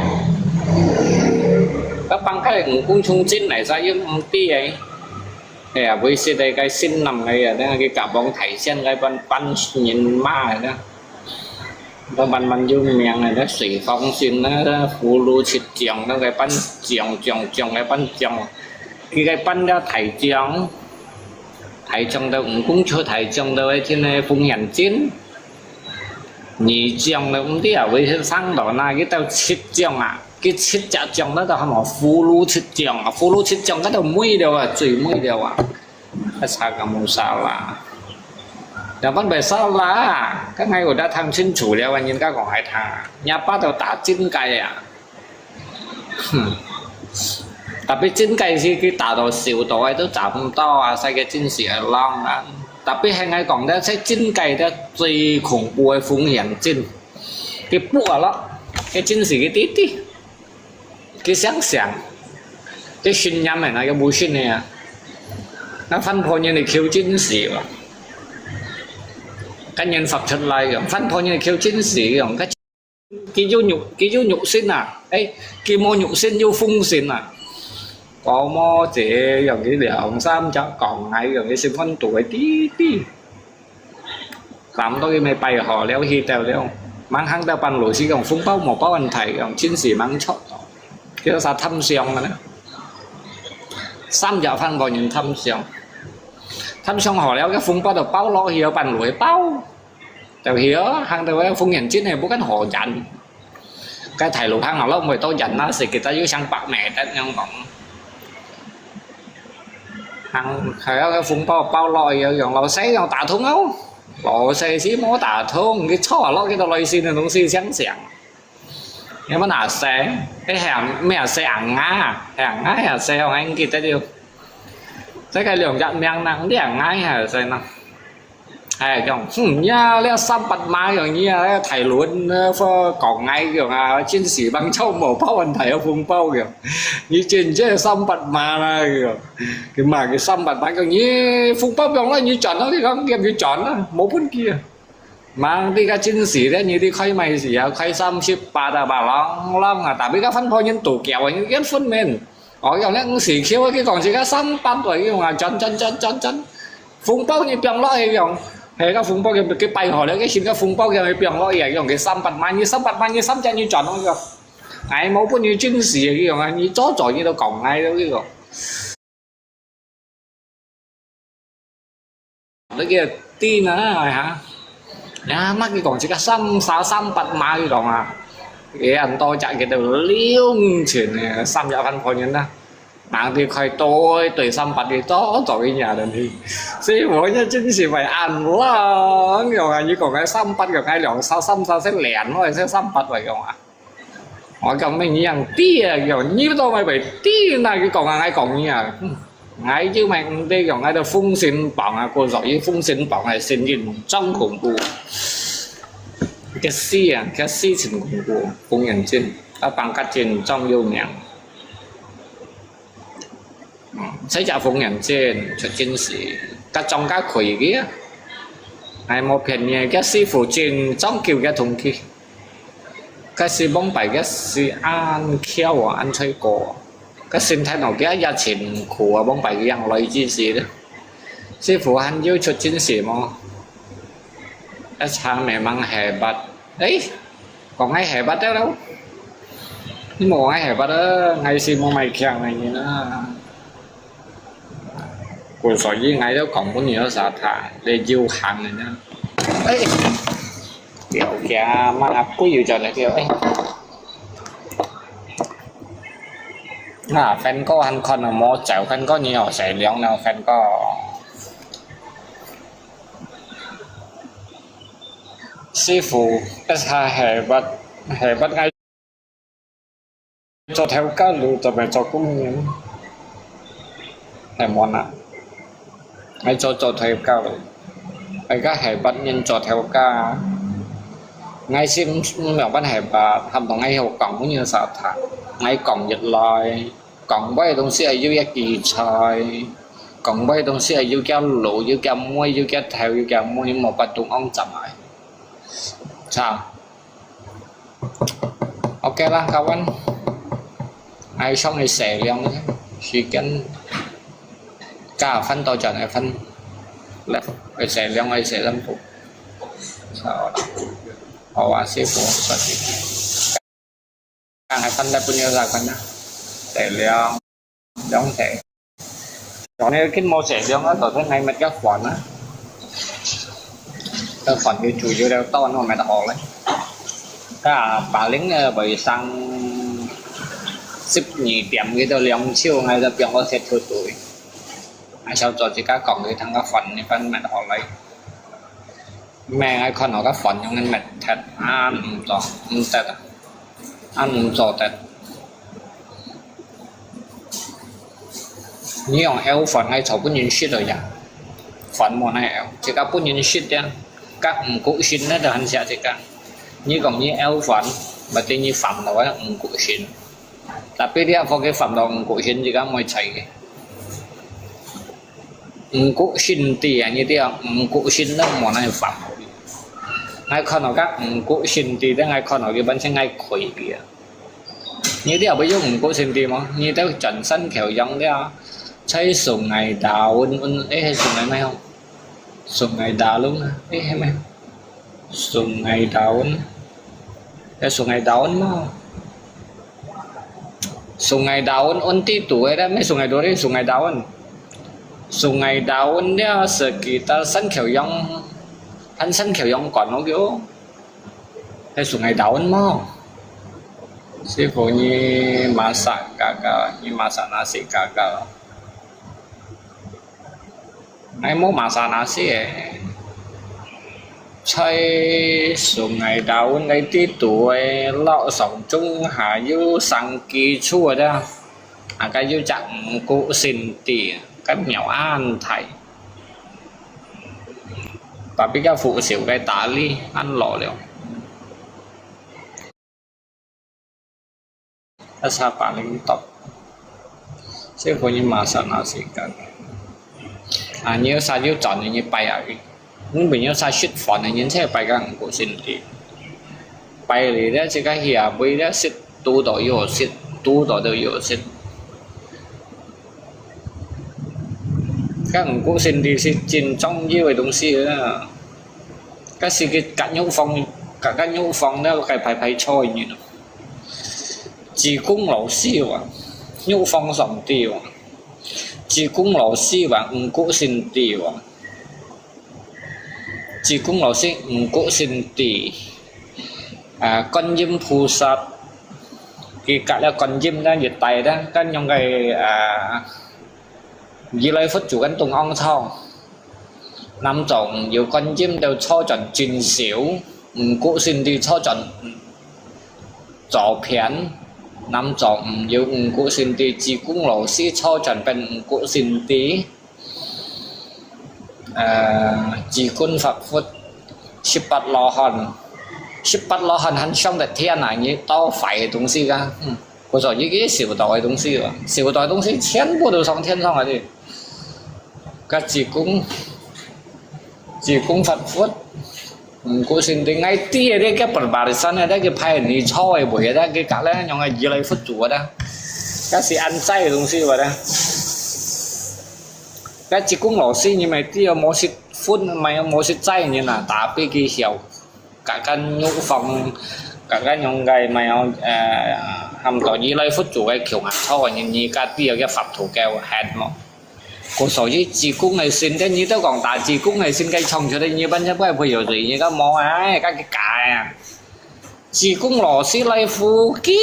該幫該武功衝進來，啥又毋知誒。哎呀，為食个該心諗个呀，等佢甲王大仙該班班人馬个，都慢慢有名个，該水方信啊，葫蘆七將，該班將將將，該班將，佢該班个大將，大將到武功出大將到个，真个風險真。二將到毋知啊，為食生到哪，佢到七將啊。 佢七隻將該度喊麼？葫蘆七將啊，葫蘆七將該度尾了啊，最尾了啊，該查个無salah。Yang pun salah，該𠊎有得聽清楚了啊，人家講還聽，若爸都打真个啊。哼，tapi真个是佢打到手到个都找毋到啊，使个真是會浪啊。Tapi係𠊎講个，係真个个最恐怖个風險真。 佢不啊咯，佢真是佢弟弟，佢想想，佢信仰个那个無信个啊，那翻破人个口真是哇，跟人發出來个，翻破人个口真是个，佢佢有肉，佢有肉身啊，誒，佢無肉身有風神啊，講麼子樣佢兩三隻講𠊎樣佢十分多个弟弟。 差毋多佢乜拜好了，去到了，吂行到半路時講風包無包恁大，講真是吂著。佢就煞貪相个呢，三隻番婆人貪相，貪相好了，該風包就包落去，有半路去包，就去哦，行到該風險真个，不敢好遠。 該大路行啊，落尾到人啊，係其實有成百米得樣講。行，係啊，該風包包落去，用老細用打通哦，老細是無打通，佢錯落去到內心个東西想想。你問阿細，誒，係阿，咩阿細阿雅啊，係阿雅係阿細，我還記得了。這個兩隻名呢，你阿雅還係阿細呢？ 哎，講，嗯，呀，這三百碼樣，你啊，這大輪啊，講𠊎樣啊，真是吂著無包恁大个紅包樣。你真正三百碼啦樣。佢嘛，佢三百碼講，你紅包放落你轉咯，你講佢毋轉啦，無分佢啊。吂，你个真是咧，你啲開賣時啊，開三十八啊，八郎郎啊，tapi个番婆人度腳啊，你一分面。 哦，用了五十箍，佢講自家三百來用啊，轉轉轉轉轉，紅包你放落去用，係个紅包佢佢擺好了，佢先个紅包佢放落去啊，用佢三百萬，你三百萬，你三隻你轉落去，哎，無分你真是个用啊，你早早你都講哎了，佢講。 你个知呢，哈？呀，乜佢講自家三三三百碼，佢講啊，佢恁多隻佢都兩千呢，三隻番婆人啦。吂知開對對三百个多做一樣个呢。師傅，你真是會恁啦，用啊，你講个三百，用个兩三三三先連落去，先三百來用啊。 我講咩你樣知啊，佢講你都毋會知，哪佢講啊，𠊎講你啊。嗯，𠊎就毋知講，𠊎都風神榜啊，故所以風神榜个聲音真恐怖。該死啊，該死真恐怖，風眼睛，啊，放較真真有名。 嗯，這隻紅眼睛出真時，該莊家開个啊，𠊎無騙你，該師傅真講究个東西，該係往擺个時恁巧啊，恁衰過啊，該身體哦，佢也真苦啊，往擺佢樣來之時咧。師傅還有出真時無？一查明明係八，誒， 講𠊎係八得了，你無講𠊎係八啊，𠊎係無賣強个人啊。故所以𠊎都講分你有啥聽，你有行个呢。哎，了解啊，媽，阿貴有叫你叫，哎。那，Franco還看到無走，Franco你有誰量呢，Franco？ 師傅，一下係八，係八，𠊎做頭家，你做咩做工人？係無啊？𠊎做做頭家，𠊎个係八人做頭家。𠊎係毋，毋明白係八，喊到𠊎好講，你有啥聽？𠊎講一來，講話个東西係有一句才，講話个東西係有叫老，有叫妹，有叫頭，有叫妹，無法度講雜話。 Chào. OK lah kawan. 愛上去洗涼，時間加翻到轉來翻，來，愛洗涼，愛洗衫褲。好，好啊，師傅，小姐。剛才翻到不牛仔翻啊，洗涼，涼洗。昨天去無洗涼啊，昨天還抹个飯啊，个飯佢煮有了，到我抹好了。个paling呢，會上十二點佢都涼手，𠊎就放我食出去。 𠊎小組自家講佢聽个飯，你分搣好來。咩？𠊎看到个飯用人搣忒，啊，毋做，毋得啊，啊，毋做得。你用L飯，𠊎做分人食了呀，飯無哪L，自家分人食呀，甲五穀新呢就很少自家。你講你L飯，berarti你飯落啊五穀新。 Tapi dia fokus fam dong ngku sin juga muay thai. Ngku sin ti ya, ni dia ngku sin nang mo nai fam. Ngai kono ka ngku sin ti, dia ngai kono ki ban sing ngai kui ki ya. Ni dia apa yung ngku sin ti mo? Ni dia jansan kêu yang dia. Chai sungai daun un, eh, sungai mai hong. Sungai Dalung, eh, mai. Sungai Daun. Eh, Sungai Daun mo. Sungai Daun, unti tu, eh, dah, mai Sungai Duri, Sungai Daun. Sungai Daun dia sekitar San Kêu Yang, han San Kêu Yang kono kyo. Eh, Sungai Daun mo. Sifu ni masak gagal, ni masak nasi gagal. Ngai mo masak nasi eh. Chai Sungai Daun ngai ti tu eh, lau song chung ha yu sang ki chu da. Aka yu chak ngku sin ti, kan miao an thai. Tapi ka fu siu kai tali, an lo liu. Asa paling top. Sifu ni masak nasi kan. Ah, ni sa yu chọn ni pai a. Ni bin yu sa shit fon ni sai pai ka ngku sin ti. Pai li dia si ka hia bui dia sit tu do yo sit, tu do do yo sit. Ka ngku sin ti si chin chong yu e dong si a. Ka si ki ka nyu fong, ka ka nyu fong dia kai pai pai choi ni no. Chi kung lo si wa, nyu fong song ti wa. Chi kung lo si wa, ngku sin ti wa. Chi kung lo si, ngku sin ti. À, Quan Âm菩薩, ki kat le Quan Âm na yit tai da, kan yong kai, à, yi lai phut chu kan tung ong chao. Nam chong yu Quan Âm teo chao chọn chin siu, ngku sin ti chao chọn 左片，南左毋有五穀新地，濟公老師坐船變五穀新地。呃，濟公發福，十八羅漢，十八羅漢還上得天啊！你到壞个東西啊，嗯，故所一个修道个東西啊，修道个東西全部都上天上来的。个濟公，濟公發福。 五穀新地，𠊎知个，該个perbarisan个，該个排你坐个位个，該个隔壁用个衣來佛祖个，該是安在个東西个。該濟公老師，你咪知有無識分，咪有無識在人啊，tapi佢曉，隔間屋房，隔間用个，咪有，呃，喊到衣來佛祖个橋下坐个人，你家知有个佛祖个head無？ 故所以濟公个神，你都講打濟公个神，該唱出來，你本身不會有罪，你个無啊，該个假啊。濟公老師來福氣，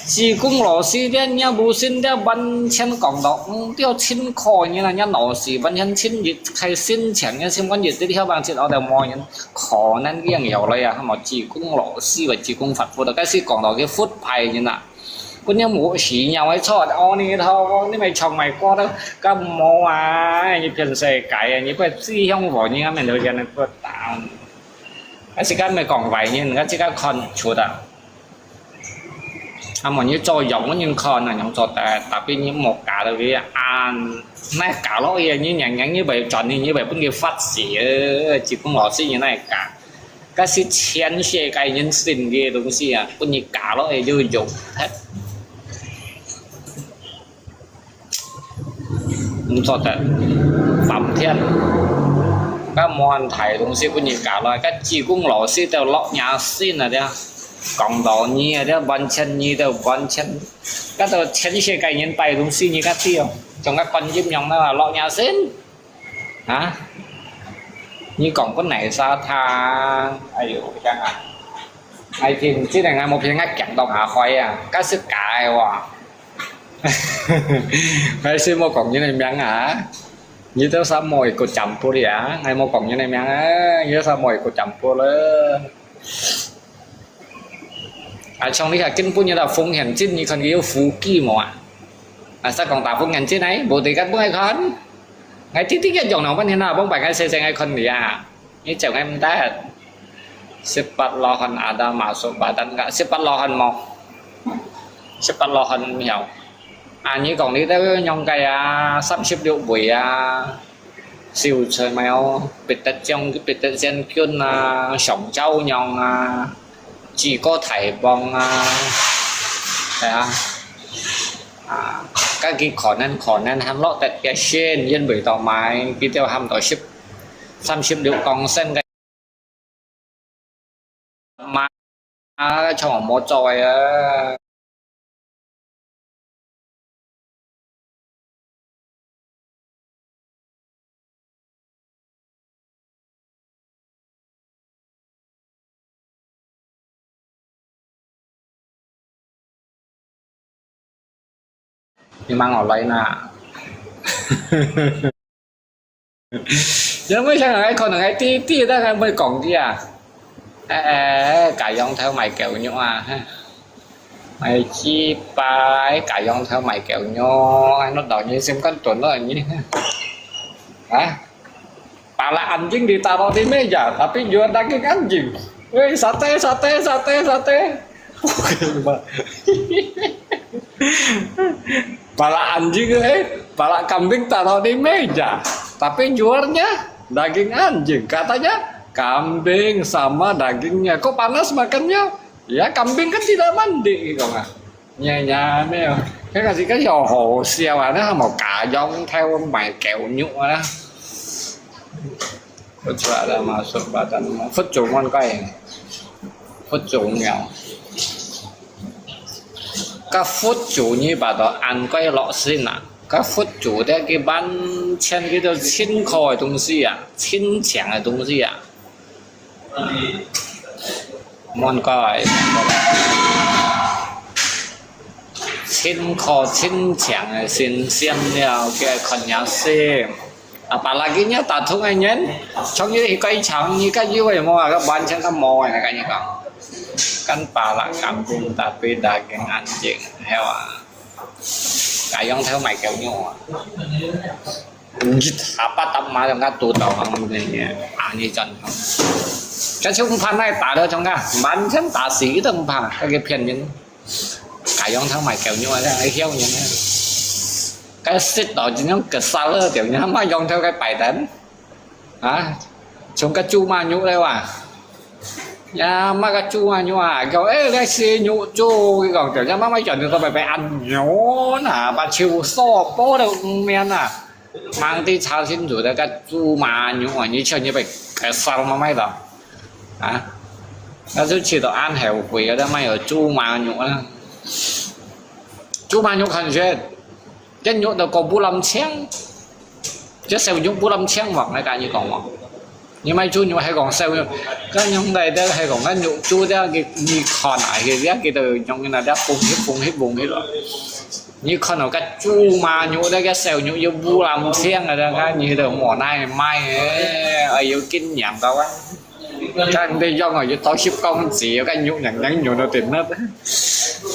濟公老師這若無信，這完全講到，嗯，這真可憐啊，這老師完全真一開心錢，這心肝一直跳棒，一直到無人，可能這樣有了呀，那麼濟公老師為濟公發福的，該是講到个佛牌人啊。 本來無屎尿个坐，阿彌陀佛，你咪唱埋歌都，該無啊！你變世界啊！你不知向我，你還沒有人不打。啊，時間咪講壞人，啊，自家看出啊。啊，無你做樣，人看啊，樣做得，tapi你莫假到佢啊，那假落去，你娘娘，你會轉去，你會分佢發洩，呃，濟公老師，你那假。 該是全世界人信个東西啊，分你假落去就用忒。做得三天。該無問題，東西分人家來，該濟公老師都落野心啊，這講道理啊，這完全你都完全，該都全世界人拜東西，你該知哦，像該觀音樣啊，落野心啊，你講分哪儕聽？哎喲，這樣啊，哎，真，真个，𠊎無騙，𠊎驚到下海啊，該係假个哇！ 𠊎先莫講你个名啊，你兜儕莫一個jump了啊，𠊎莫講你个名啊，你兜儕莫一個jump了。啊，像你看，根本你兜風險證，你看佢有副機無啊？啊，實講打風險證呢，無地根本愛看。𠊎直直一樣兩分錢啊，幫拜𠊎細細愛看你啊。 你做个毋得。Sepat lahan ada masuk badan ka? Sepat lahan無？Sepat lahan無曉。啊，你講你兜樣个啊，三十六位啊，秀才無？彼得將，彼得將軍啊，上昭娘啊，諸葛大王啊，係啊。啊，該佢可能，可能還落得个先，因為到買，佢兜喊到十，三十六公升个 嘛，啊，從無做个啊。你問𠊎來啦。 因為像𠊎可能𠊎知，知，但𠊎毋會講佢啊。哎，哎，該樣頭賣狗肉啊，哈。賣雞排，該樣頭賣狗肉，哎，弄到你心肝斷了你，哈。啊？Pala anjing ditaruh di meja, tapi jual daging anjing. Weh, sate, sate, sate, sate. Pala anjing, eh, pala kambing taruh di meja, tapi jualnya daging anjing. Katanya, kambing sama dagingnya. Kok panas makannya? Ya, kambing kan tidak mandi, gitu kan. Nhẹ nhàng咩？該个係个有好笑啊！你係無假樣頭賣狗肉啊？佛祖啊，masuk badan，佛祖問該，佛祖了。該佛祖你把到安該落心啊！該佛祖个佢完全佢都清苦个東西啊，清淨个東西啊！ 問過來，清苦清淨个新鮮了，佢看也是。Apalagi nya tatung个人，從佢去該場，你看有个無啊？完全个無个，𠊎跟你講。Kan pala kambing tapi daging anjing，係哇？該樣頭賣狗肉啊！ Git, apa tak malam kan tu tau ang ni, ah, ni kan. Kan si umpan nai ta da chong ka, ban chen ta si itu umpan, ka ke pian yin. Ka yong thang mai kêu nyu, ka hiao yin. Ka sit tau jin yong ke sa le, tiao yin ma yong thau ka pai dan. Ha? Chong ka chu ma nyu le wa. Ya, ma ka chu ma nyu a, kêu, eh, le si nyu chu, cái còn kiểu như ma ma chọn được tao phải phải ăn nyu na, ba chiu so po được miên na. Mang đi cha xin chủ de ka chu ma nyu a, nyu chọn như vậy, cái sao ma mai đó. Hả? Nó cứ chỉ tao ăn hẻo quỷ ở đây mai ở chu ma nyu a. Chu ma nyu khan duyên. Cái nhu đầu có bu lâm chén. Chứ sêu nhu bu lâm chén hoặc ngay cả như còn mà. Như mai chu nhu hay còn sêu nhu. Cái nhu này đó hay còn cái nhu chu đó cái như còn lại thì đó cái từ nhu như là đã phun hết, phun hết, phun hết rồi. Như còn ở cái chu ma nhu đó cái sêu nhu như bu lâm chén rồi đó, cái như đầu mỏ này mai, ờ, yêu kinh nghiệm đâu á. Kan de yong a, yu tau ship kong zi, kan nyu nyan nyan nyu no tin na.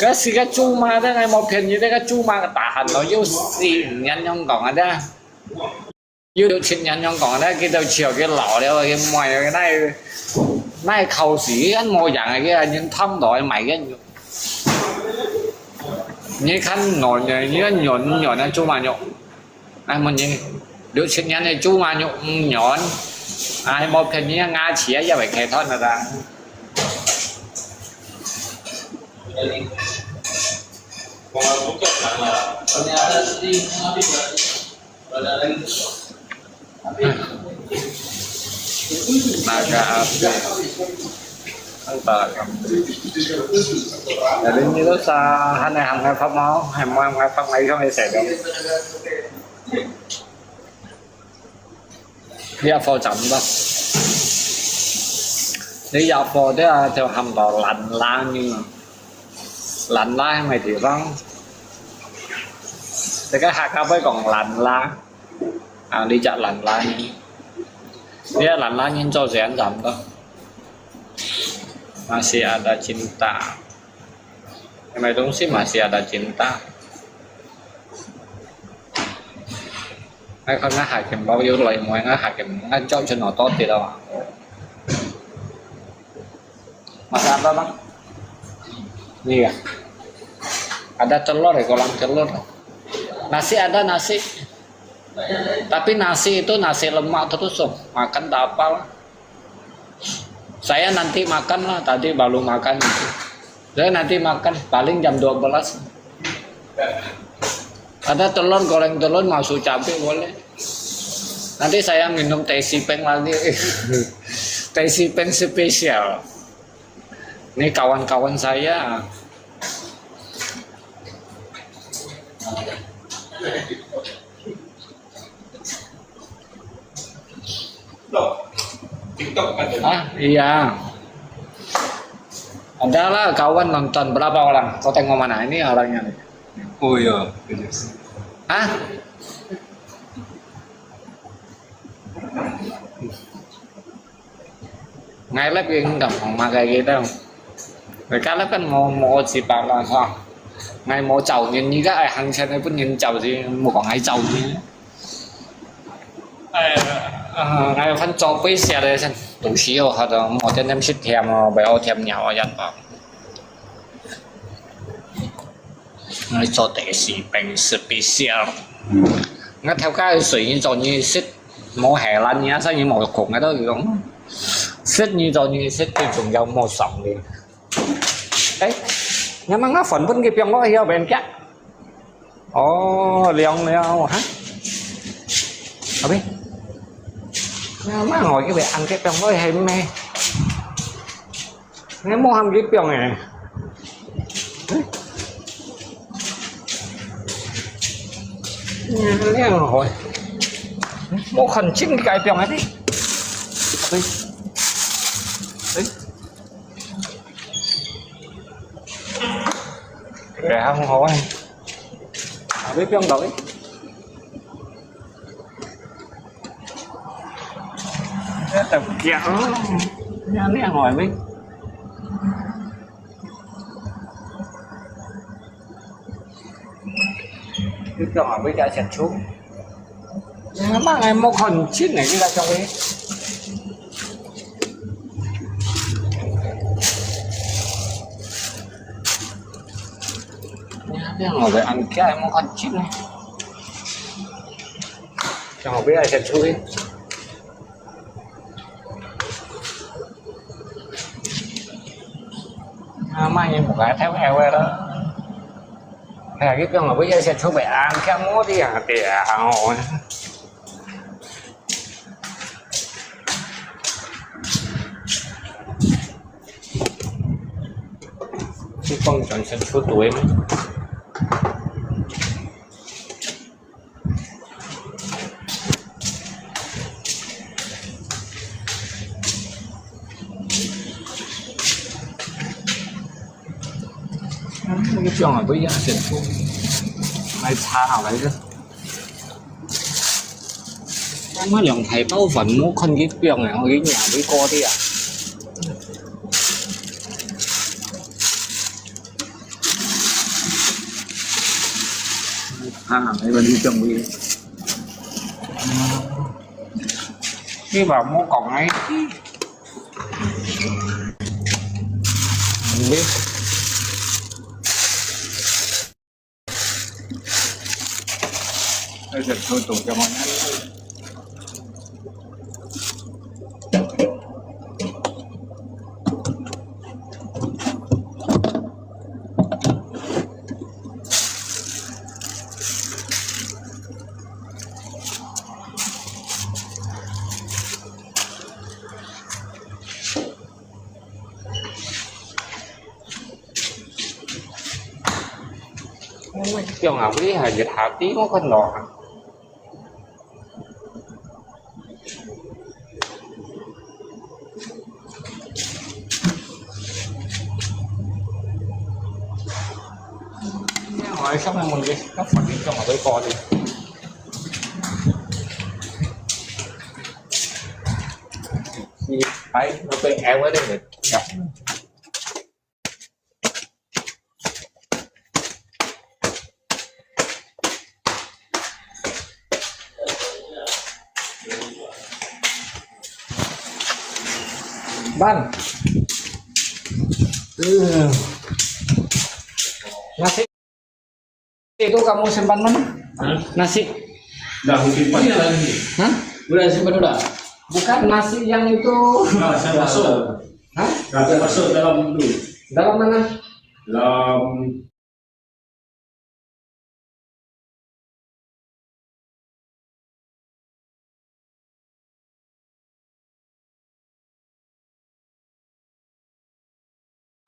Ka si ka chu ma de, ngai mo phian yi de ka chu ma ka tahan lo, yu si nyan yong kong a de. Yu liu chin nyan yong kong a de, ki tau chiu ki lao liu, ki moi ki nai, nai khao si, an mo yang a ki, an yin tham do mai ki nyu. Ni kan no nyu, ni kan nyu, nyu na chu ma nyu. Ai, một nghìn, được sinh nhắn này, chú mà nhục nhọn. Ai, một hình như Nga chỉ á, giờ phải kẹt thôi mà ta. Naga api. Entah. Jadi ni tu sa hanai ham ngai phap mau, ham ngai phap ngai không ai sai dong. Dia phô chậm đó. Dia phô dia theo hàm đó lăn lá ni. Lăn lá hay mày địa phương. Thì cái hạt cà phê còn lăn lá. À, đi chợ lăn lá ni. Dia lăn lá nhìn cho dễ chậm đó. Masih ada cinta. Hay mày đúng xí masih ada cinta. Ngai khon ngai hài kèm bao nhiêu loại mùi, ngai hài kèm ngai chọn cho nó tốt thì đâu. Masih ada, Bang? Iya. Ada telur ya, kolam telur. Nasi ada nasi. Tapi nasi itu nasi lemak terus, oh. Makan tak apa lah. Saya nanti makan lah, tadi baru makan itu. Saya nanti makan paling jam dua belas. Ada telur, goreng telur, masuk cabai boleh. Nanti saya minum teh sipeng lagi. Teh sipeng spesial. Ini kawan-kawan saya. Ah, iya. Adalah kawan nonton, berapa orang? Kau tengok mana? Ini orangnya nih. Oh iya, iya. Hah? Ngai lep ing dong, makai kita. Mereka lep kan mau, mau si pala ha. Ngai mau chau ni, ni ka ai hang chen ai pun ngin chau si, mau kong ai chau ni. Ai, ah, ngai phan chau pui sia le chen. Tu si yo ha dong, mau chen nem sit thiam o, bai o thiam nyau o yan pa. Ngai chua teh sipeng spesial. Ngai thèu ka sui nyi chua nyi sit, mo hè lan nyi sa nyi mo kong ngai to yong. Sit nyi chua nyi sit, 最重要 mo sòng ni. Ê, ngai mang ngai phần pun ki piang lo hiao ben kia. Ồ, liang liao ha. Abi. Ngai mang ngồi ki be ăn ki piang lo hai me. Ngai mo ham ki piang e. Nè, nè, hỏi. Mo khăn chim ki kai piang e. Ui. Ui. Kẻ hàng hỏi. Abi piang dau e. Nè, nè, hỏi mi. Cái piang abi kia siat chu. Nè, mang ai mo khăn chim nè, ki ka chong e. Nè, piang abi ăn kia ai mo khăn chim nè. Piang abi ai siat chu e. À, mai nyi một cái theo eo rồi đó. Hè, cái con mà bây giờ sẽ thu về ăn cái món đi à, thì à, hàng hội. Cái con chọn sẽ thu tuổi mà. Cái piang à, bây giờ sẽ thu. Mai cha hảo来的。Mai 兩大包飯，莫看佢放啊，我佢nhà佢過啲啊。啊，你嗰啲中意。你話莫講啊，你。我讲啊，你还是下底我看到啊。我还想问个，那反正讲我都过的。是，哎，我被哎，我那个，呀。 Bang. Eh. Nasi itu kamu simpan mana? Hah? Nasi. Dah, simpan. Hah? Udah simpan udah. Bukan nasi yang itu. Dah, saya masuk. Hah? Dah, saya masuk dalam dulu. Dalam mana? Dalam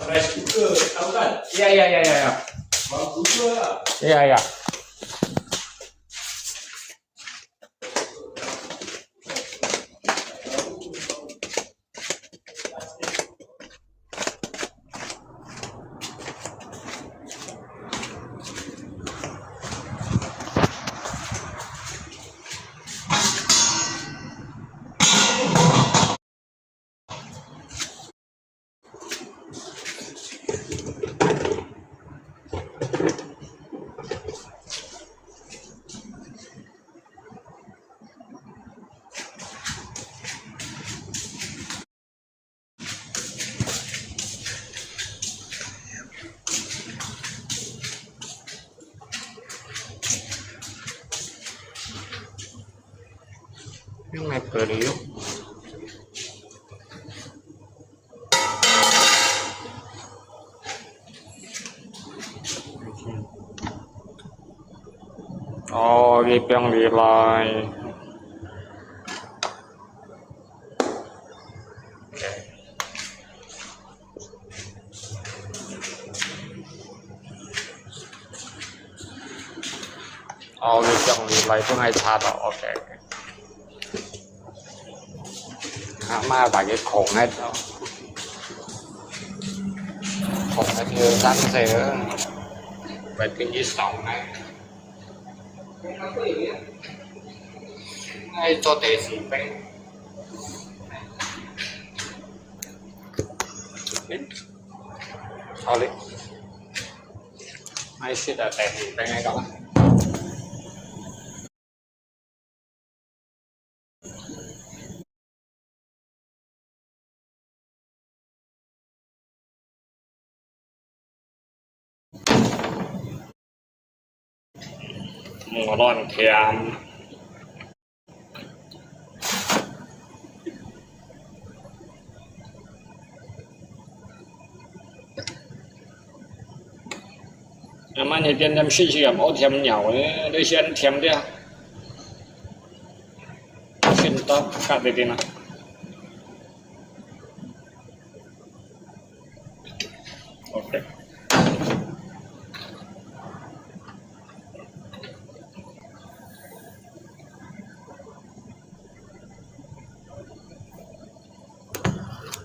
Rice cooker, tahu kan? Ya, ya, ya, ya, ya. Bang cooker lah. Ya, ya. Ini naik beli yuk. Oh, ini yang nilai. Oh, ini yang nilai tu ngai chat oh, OK. Ama bagi kong itu. Kong itu sang se. Bagi isong ngai. Ngai cho teh si peng. Sorry. Ngai sit a teh si peng ngai kong. 無亂添。慢慢一點點試試啊，毋好添尿咧，你先添點。先到，隔離點啊。 OK。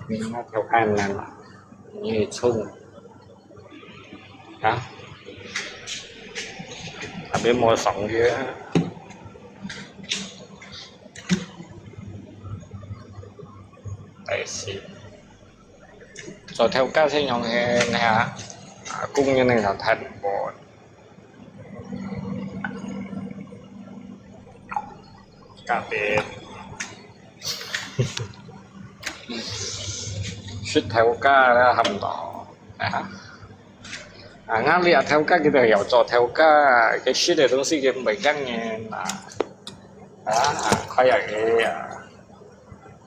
你那條看了嘛？你也衝啊？那邊無爽約。哎，是。 做頭家先用个呢，啊，工人个就太無。隔壁，食頭家啦，差毋多，啊。啊，𠊎這頭家佢就有做頭家，佢食个東西佢毋會驚人啊。啊，啊，快啊，佢啊。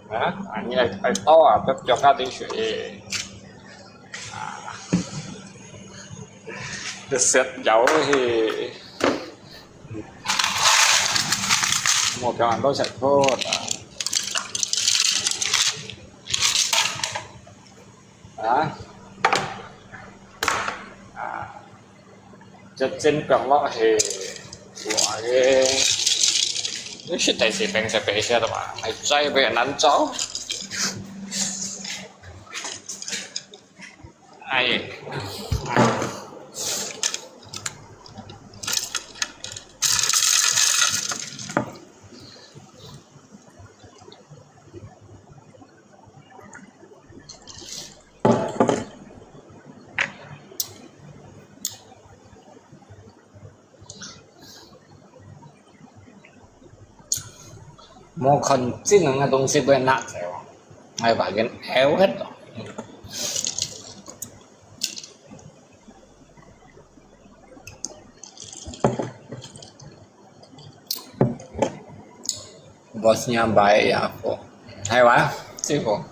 啊，啊，你愛，愛倒啊，要，要加點水。啊，你食油去，莫叫人都食錯啊。啊，啊。這真放落去，哇耶！你實在是平時白食的嘛，還在被人做。哎。無看真个東西會拿走，愛把人漚忒咯。 Bosnya baik ya aku. Hai wah, sih ko.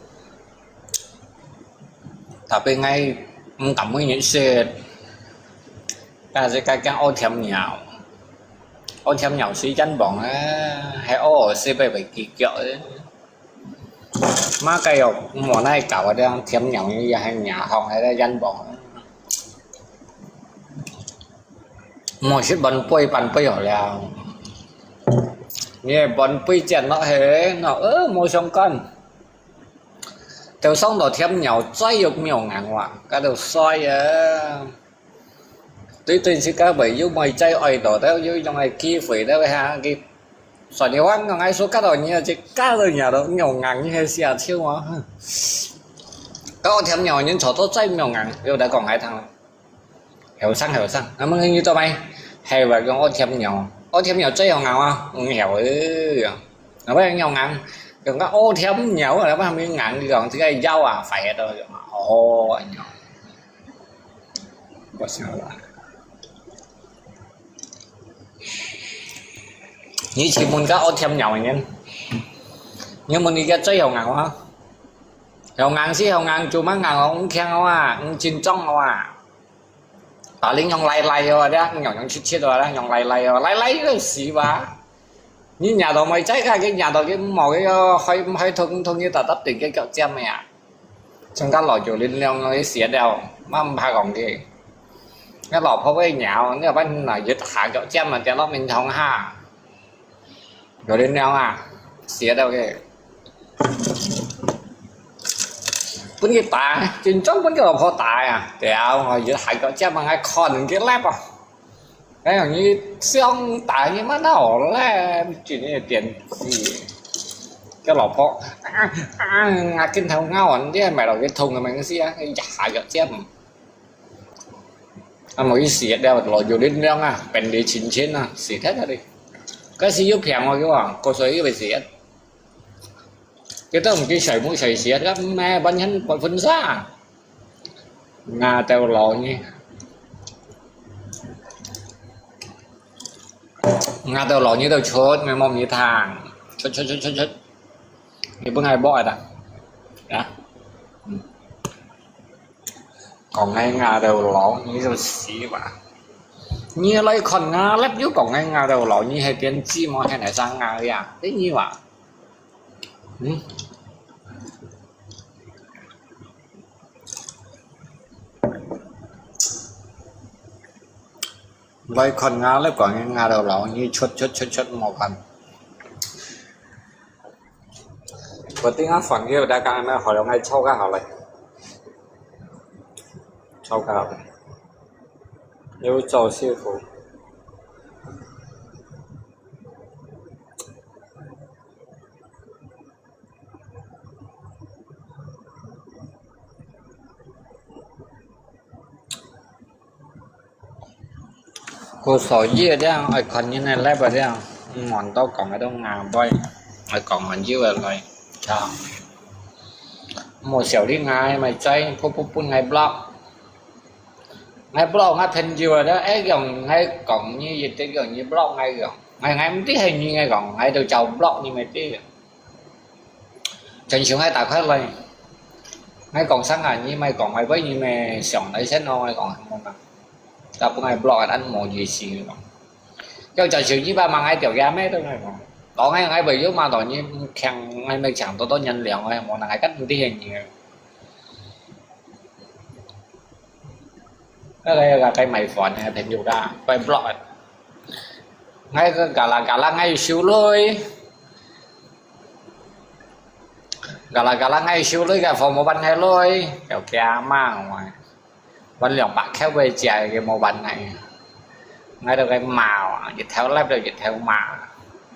Tapi ngai, mm, kamu ini sih. Kasi kakang o thiam nyau. O thiam nyau si jan bong, eh, hai o si bai bai kikyo, eh. Má cái yok mò nai kau ada thiam nyau ni ya hai nyau hong hai jan bong. Mò sit bón pui pan pui hò liao. Ni bón pui chén nó he, nó ơ mò sông con. Têu sông đó thiam nyau, choi yok miêu ngang wa, cái đó soi à. Tùy tùy si cái bởi yú mòi chai oi đó, têu yú yong ai kí phơi đó ha, kí. Soi ni wang ngong ai số cái đó nhỉ, chỉ cái đó nhỉ đó, miêu ngang như he xia chiêu mà. Có thiam nyau, nhưng chó tó chai miêu ngang, yú đã còn ai thằng. Heo sang, heo sang. Ngắm ngắm như tao mày. Hay và con ô thiam nhau. Ô thiam nhau chơi heo ngào à? Không heo ư. Nó phải nhau ngắn. Còn có ô thiam nhau là phải không ngắn đi còn thứ cái dao à, phải đó. Ô, nhau. Có sao là. Như chỉ muốn có ô thiam nhau nhỉ? Như muốn đi cái chơi heo ngào à? Heo ngang si heo ngang, chú mang ngang không khen không à, không chín trong không à. Tả linh nhong lai lai rồi đấy, nhong nhong chít chít rồi đấy, nhong lai lai rồi, lai lai cái gì mà. Như nhà đó mày cháy cái, cái nhà đó cái mỏ cái, ờ, hơi, hơi thông, thông như tả tắp tỉnh cái cậu chém mày à. Trong các lò chủ linh long nó cái xía đeo, mà không phải còn cái. Cái lò phô cái nhà, nó bắt là giật hạ cậu chém mà chém nó mình thông ha. Chủ linh long à, xía đeo cái. Bún cái tả, chính trong bún cái lò phô tả à. Kéo, ngồi dưới hại cậu chém mà ngay con cái lép à. Cái hòng như xương tả như mà nó lép, chỉ như tiền gì. Cái lò phô, à, à, ngã kinh thầu ngao anh, cái mày lò cái thùng mà ngã xí á, cái hại cậu chém. À, mà cái xí đeo lò dù đến lông à, bèn đi chín chín à, xí thế đi. Cái xí yú phiàng mà cái à, cô xoay cái bèn xí. Cái đó một cái sợi mũi sợi xía đó, mẹ bắn nhắn bắn phun xa. Ngã tèo lò nhỉ. Ngã tèo lò nhỉ tèo chốt, mẹ mong nhỉ thang. Chốt, chốt, chốt, chốt, chốt. Nhỉ bưng ai bó ai ta. Đó. Còn ngay ngã tèo lò nhỉ tèo xí mà. Nhỉ lấy con ngã lép yú còn ngay ngã tèo lò nhỉ hay tiên tri mà hay nãy sang ngã ya. Thế nhỉ mà. Lai khon ngà lép kong ngà đầu lẩu như chuột chuột chuột chuột mò khon. Có tiếng áp phản kia đã cả nó hỏi là ngay châu cá hảo lầy. Châu cá hảo lầy. Nếu châu sư傅. 故所以這樣，愛看人个level這樣，嗯，望到講个都硬背，愛講還有个來，啊，無小弟𠊎咪在，噗噗噗𠊎block。 𠊎block𠊎朋友啊，哎，用𠊎講你，一直用你block𠊎用。𠊎，𠊎毋知係你，𠊎講，𠊎就照block你咪知。正常𠊎打開來，𠊎講聲啊，你咪講，𠊎畀你咪上來先咯，𠊎講，無嘛。但分𠊎block，恁無意思，𠊎講。又正常你把問𠊎條件咩都𠊎講，講𠊎，𠊎會有嘛，當然強，𠊎咪強多多人量，𠊎無能，𠊎根本毋知係你。該个該个買飯个朋友啦，佢blog。𠊎个嘎啦嘎啦，𠊎有收鐳，嘎啦嘎啦，𠊎有收鐳，个服務班个鐳，有驚嘛？還兩百箍个食个無辦法，𠊎都个罵啊，日頭落到日頭罵。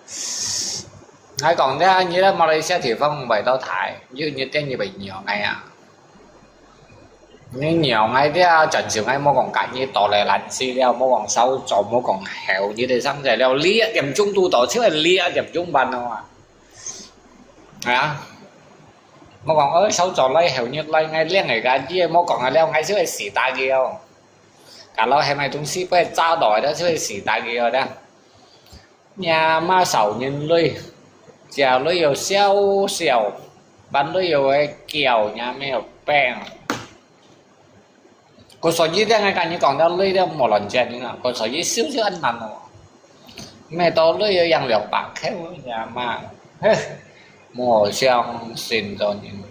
𠊎講這，你在馬來西亞地方買到台，有你店你會讓𠊎啊？你讓𠊎這，真正𠊎莫講隔日到來爛死了，莫講稍早，莫講後日个生仔了，你一點鐘都到，就係你一點鐘半咯啊！啊！莫講，哦，稍早來，後日來，𠊎領个家己，莫講啊了，𠊎就會死打佢哦。Kalau係買東西，不會炸到的，就會死打佢哦的。你阿媽少年鐳，食鐳又少少，飯鐳又會叫，也沒有病。 故所以這𠊎跟你講到鐳了無亂食人啊，故所以少少恁難哦。買到鐳要用兩百箍呀嘛，嘿，無相信做人。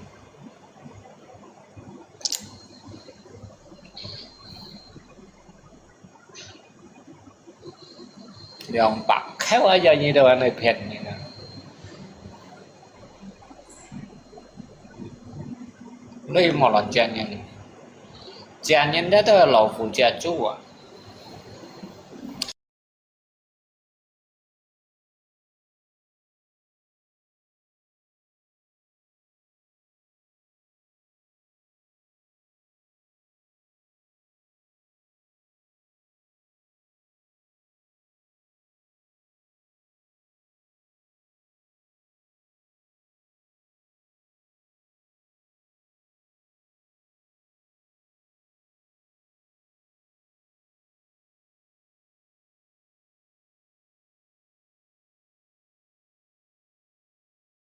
兩百箍啊，要你都安尼騙人啊！鐳無亂食人，食人這都係老虎食豬啊！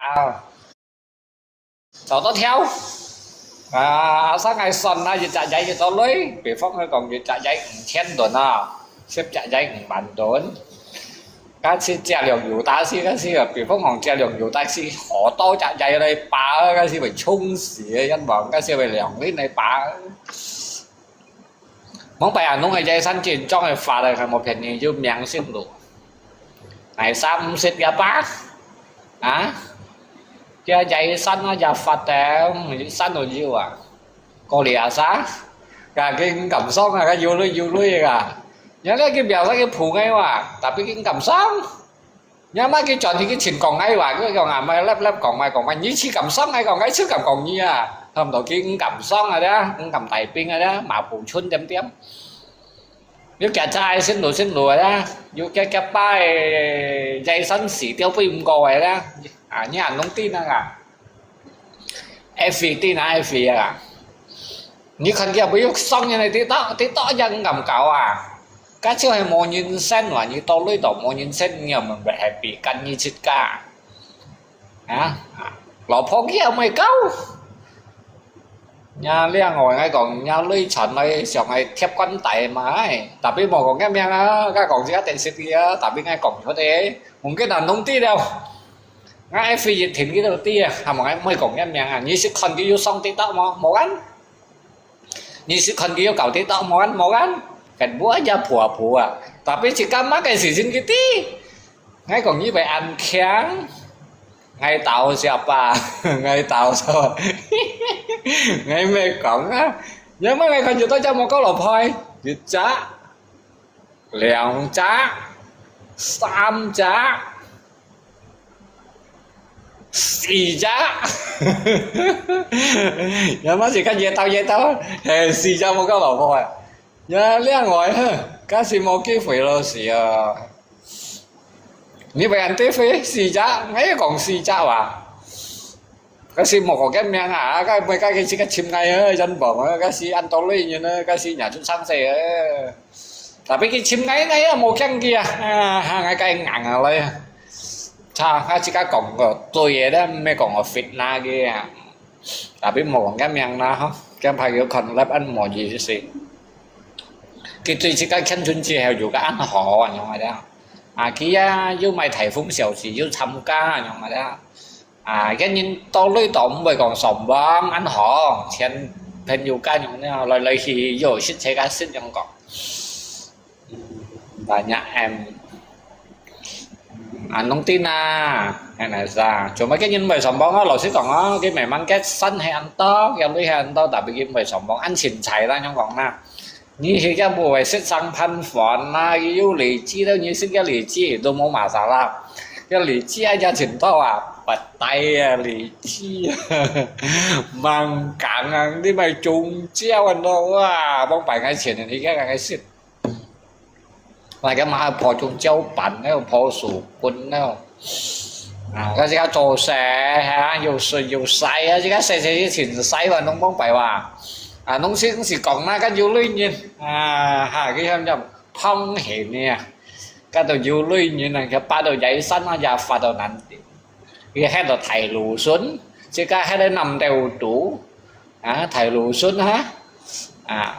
啊，找到條。啊，上海算啊，一隻雞幾多鐳？比方來講，一隻雞五千噸啊，十隻雞五萬噸。假使隻量又大些，假使啊，比方講隻量又大些，好多隻雞來打，假使會衝死个，因為假使會兩輪來打。 往擺啊，弄个野生健壯个法个，還無便宜，有名聲咯。哎，三十也八，啊？這野生啊，也發的，山都有啊。高麗啊啥？啊，佢毋敢上啊，佢有鐳有鐳啊。人家佢表示佢普个哇，tapi佢毋敢上。 若麼佢轉去佢盡講𠊎話，佢講啊，莫粒粒講，莫講，莫，你只敢上𠊎講，𠊎只敢講你啊，差毋多佢毋敢上啊，這，毋敢帶兵啊，這，馬步春點點。有幾隻愛信路信路啊，這，有幾幾擺，野生死掉飛毋過啊，這，啊，你還弄定啊？ F V定啊，F V啊。你看佢也毋會上人个TikTok，TikTok也毋敢搞啊。該就係無人信哇，你到哪都無人信，你又毋會happy，跟你自家。啊，啊，老婆佢也毋會搞。若另外𠊎講，若鐳傳來想愛貼關帶嘛，哎，tapi無講个名啊，該講自家電視機啊，tapi𠊎講出个，mungkin難弄啲了。 𠊎F V一定佢都知啊，還無𠊎毋會講佢名啊。你識看佢有上TikTok無？無kan。你識看佢有搞TikTok無？Kan無kan。Kan無啊，也婆婆啊。Tapi自家麼个事情佢知。𠊎講你會恁強，𠊎倒下吧，𠊎倒下。𠊎毋會講啊。若麼𠊎看著到隻無夠老派，一隻。 兩隻、三隻、四隻，也毋係講越鬥越鬥，係四隻無夠老婆啊！也另外，假使無機會咯，係啊。你會恁得會四隻，𠊎也講四隻哇。 該時無講个名啊，該每個个自家尋𠊎啊，人幫啊，該時恁多鐳人啊，該時若出生勢啊。Tapi佢尋𠊎，𠊎也無驚佢啊，啊，𠊎該硬啊來啊。Cha，𠊎自家講个對个啦，毋係講个fitnah个啊。Tapi無講个名啦，吼，驚怕佢看了恁無意思。佢對自家牽準之後，又个恁好啊，樣个啦。啊，佢啊，又買颱風消息，又參加啊，樣个啦。 啊，个人到哪都毋會講上網恁好，全朋友家樣呢，來來去去又識這个識樣講。Banyak em. Anong tin ah, kan asa. Cuma cái nhân vậy sòng bóng á,老實講啊, cái may mắn cái sân hay ăn to, cái lui hay ăn to, tapi cái vậy sòng bóng ăn chín chạy đó, nhung講na. Ni hi cái bộ vậy xếp sang phan phòn na, cái yêu lý chi đâu, ni xếp cái lý chi, đâu mô mà sao la. Cái lý chi ai ya chín to à, bắt tay à, lý chi. Mang cẳng à, đi mày trúng chiêu ăn đó, à, bóng bay ngay chín, thì cái ngay xếp. Là cái mà phò chung chiêu bắn nè, phò sủ quân nè. À, cái cái trò xe ha, yêu sự yêu sai ha, cái xe xe chỉnh sai và nông bóng bay và. À, nông sĩ cũng sĩ còn na cái yêu lui nhìn. À, ha, cái hiểm hiểm thông hệ nè. Cái tàu yêu lui nhìn là cái ba tàu giải sẵn nó ya pha tàu nắn. Cái hết là thầy lũ xuân, chỉ cái hết là năm tàu đủ. À, thầy lũ xuân ha. À.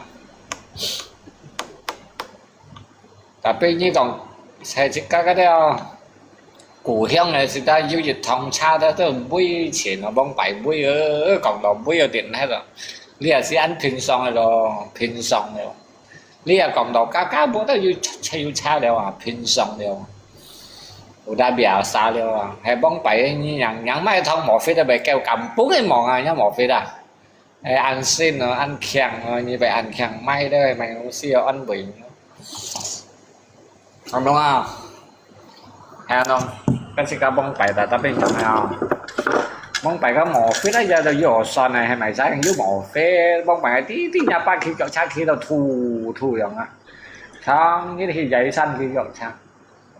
Tapi ni kong, saya cakap kata, 故鄉呢，實在有一趟車，它都尾前啊，往擺尾啊，講到尾啊，電迄咯，你也是恁平常个咯，平常个咯。你也講到家家無得有車有車了啊，平常了啊，有得biasa了啊，係往擺你人人買趟無fit啊，咪叫咁本个忙啊，也無fit啊。 哎，恁新哦，恁強哦，你會恁強，買了買東西哦，恁貴哦。Ano啊？Ano，跟自家往擺啦，tapi樣啊，往擺个無fit啊，也就要算啊，係咪先？又無fit，往擺个滴滴呀，把佢腳車騎到吐吐樣啊，像一去野山佢腳車。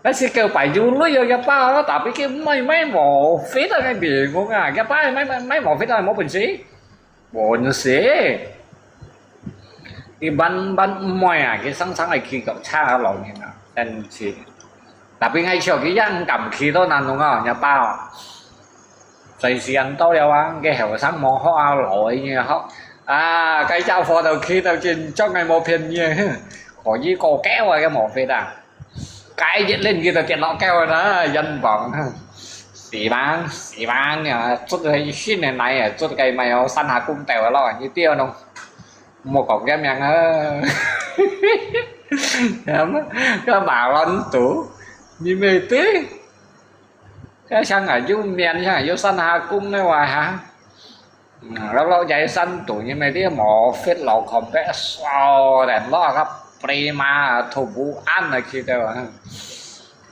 但是叫擺有鐳哦，一把咯，tapi佢買買無fit啊，个面孔啊，一把買買買無fit啊，無本事。 本事。一般般毋會啊，佢常常會騎腳車个老人啊，真是。Tapi𠊎笑佢也毋敢騎到南農啊，若爸哦。最時間到了啊，佢後生無學啊，老个人學。啊，該家伙都騎到緊，將𠊎無騙你，可以過狗啊，个無fit啊。 該一輪佢就跌落狗啦，冤枉。死亡，死亡啊！捉佢一身个泥啊，捉佢咪有山下公鬥咯，一條咯，莫講佢名啊。Cái mà lon tủ, như mê tí. Cái sang à, du miền, sang à, du sân hà cung này hoài hả? 嗯，老老在山肚，因為你無fit老康白燒，然後个prima土布安啊，去到啊，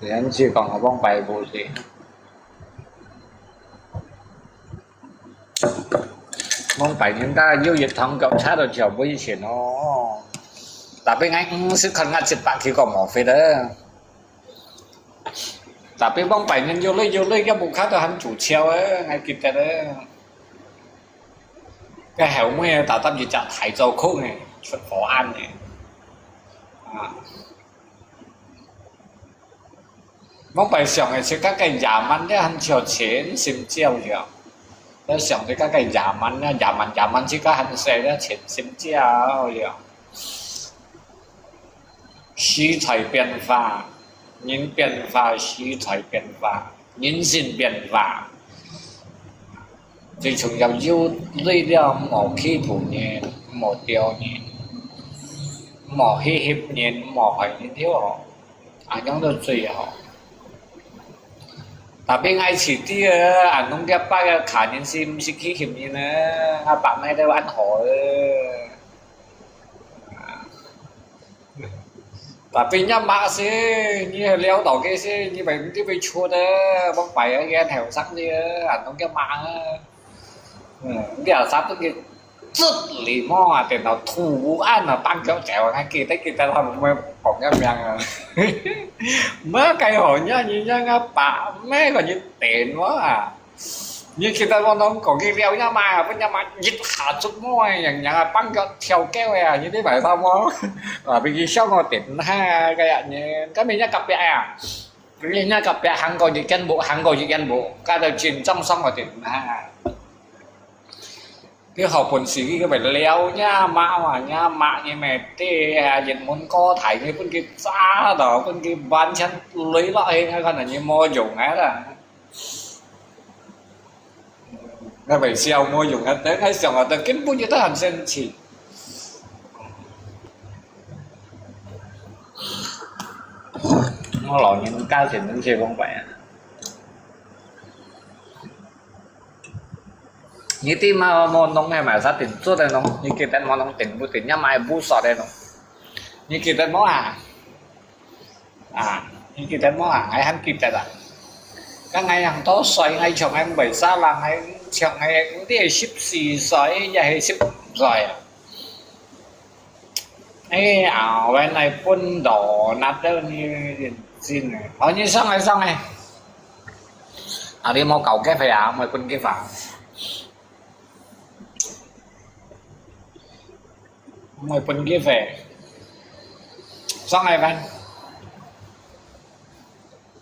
人去講啊，往擺無事。往擺人家有一趟腳車都就危險哦。Tapi𠊎五十看𠊎一百去講無fit啊。Tapi往擺人有累有累，个無卡都還主超啊，𠊎記得啊。 該後尾啊，搭搭一隻大做空个，出火案个。啊，往擺想个自家个野蠻咧，還像錢心焦樣。要想自家个野蠻咧，野蠻野蠻自家還細咧，錢心焦樣。 時代變化，人變化，時代變化，人性變化。最重要有鐳了，莫欺負人，莫丟人，莫欺負人，莫害人就好，恁樣就最好。Tapi𠊎自己啊，恁樣个八个客人是毋是欺負人啊？𠊎爸買得恁好啊。 Tapi nyak mak si, ni liau tau ke si, ni bai, ni bai chua de, bang bai a yan heo sak ni, an nong ke mak. Ni a sak tu ke zut li mo a, ten tau thu an a, bang kiao kiao, ngai ki te ki te la mo kong ya miang a. Ma kai ho nya, ni nya nga pa, me ko ni ten mo a. 你記得我攏講佢了，也嘛，分也嘛，一下足妹，人人啊，放腳跳狗啊，你知為什麼？啊，比如像我點下个呀，你，今日人家隔壁啊，人家隔壁行過一間屋，行過一間屋，該就緊張上我點下。佢好本事，佢个了，也嘛哇，也嘛，你咪對啊，人門高台，你分佢炸到，分佢完全累落去，可能你無用啊啦。佢微笑無用啊，等佢想啊，等根本就都很生氣。我老人家先生去講白啊。你知嘛，無弄个嘛，啥定做得弄，你記得無弄定不定，要買不少的弄。你記得無啊？啊，你記得無啊？𠊎還記得啊。該𠊎樣多歲，𠊎像𠊎毋會啥啦，𠊎像𠊎毋知係十四歲，也係十五歲啊。哎呀，原來分到那兜你真个，好，你上來上來。啊，你莫搞咖啡啊，莫分咖啡。 會分佢飛。上來吧。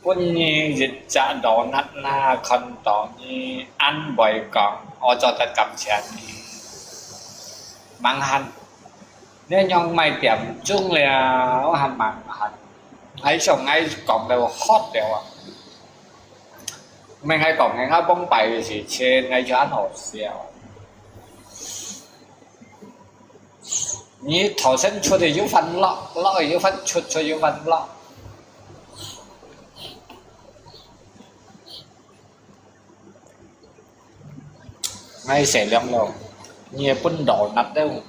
分你一隻donut啦，看到你恁會講，我做得感謝你。蠻閒，你樣賣點鐘了，我還蠻閒。𠊎想𠊎講到渴了啊！毋係𠊎講个，𠊎講白个事情，𠊎就恁好笑。 你頭先出去又翻落，落去又翻出，出又翻落。𠊎善良咯，你也分donut了，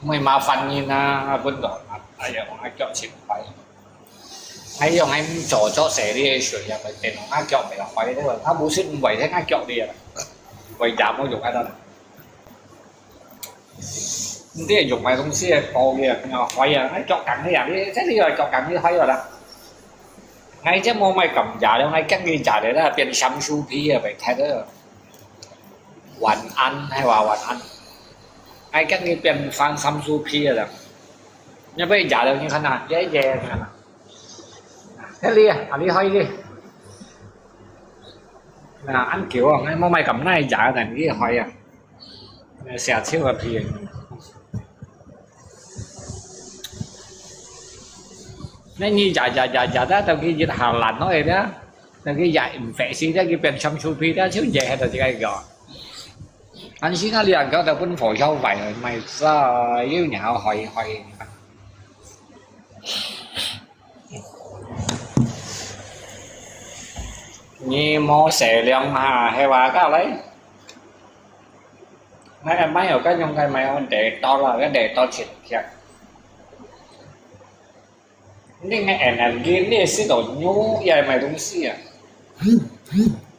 毋會麻煩你啊，分donut。哎呀，𠊎腳真壞。𠊎用𠊎做做生理个時候，電腦𠊎腳袂壞个，𠊎無信毋會，𠊎腳裂啊，會也無用啊。 你這用个東西个包个，啊，壞啊，哎，腳梗个啊，你這裡有腳梗你壞了啦。𠊎這無買咁假了，𠊎驚你假了啦，變香酥皮啊，袂開个。晚安，還話晚安。𠊎驚你變香香酥皮了啦。你被假了，你看呐，耶耶，你看呐。這裡啊，啊，你壞个。啊，恁久啊，𠊎無買咁耐假，但你壞啊。 寫手个皮。那你壓壓壓壓，到佢一下爛落去了，到佢也infeksi了，佢變成樹皮了，就也係到這個个。但是啊，你人家都分火燒壞了，買啥又然後害害。你莫善良嘛，係話搞來。 𠊎買有該用个買有地多啦，該地多錢強。你个energy，你食到肉也買東西啊，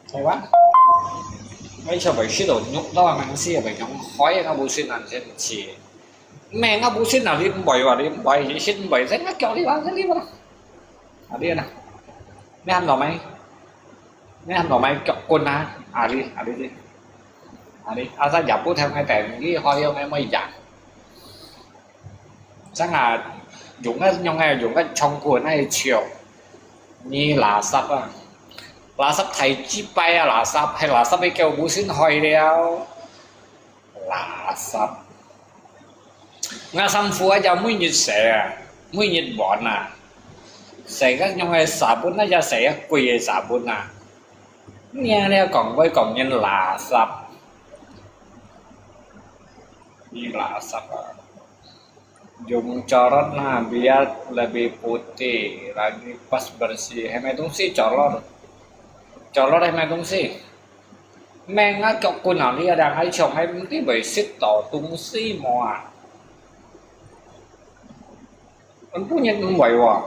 係吧？𠊎就會食到肉多，東西也會用開，𠊎無信恁神奇。咩，𠊎無信啊，你毋會話，你毋會，你信毋會，真个叫你話，真个話。 啊，你呢？你喊老妹？你喊老妹腳棍啊？啊，你，啊，你，你，啊，你，啊，在也不聽个等，你好用个妹呀。真啊，用个，用个，用个長棍那一球，你垃圾啊！垃圾太雞掰啊！垃圾，係垃圾个狗不信害了。 垃圾。𠊎衫褲啊，也每日洗啊，每日換啊。洗个用个sabun啊，也洗个貴个sabun啊。你啊，你講會講人垃圾，你垃圾啊！ 用color nah，biar lebih putih lagi, pas bersih. 係麼東西color？Color係麼東西？咩啊，腳棍啊，你啊，兩個長，還毋知會食到東西無啊？本人毋會喎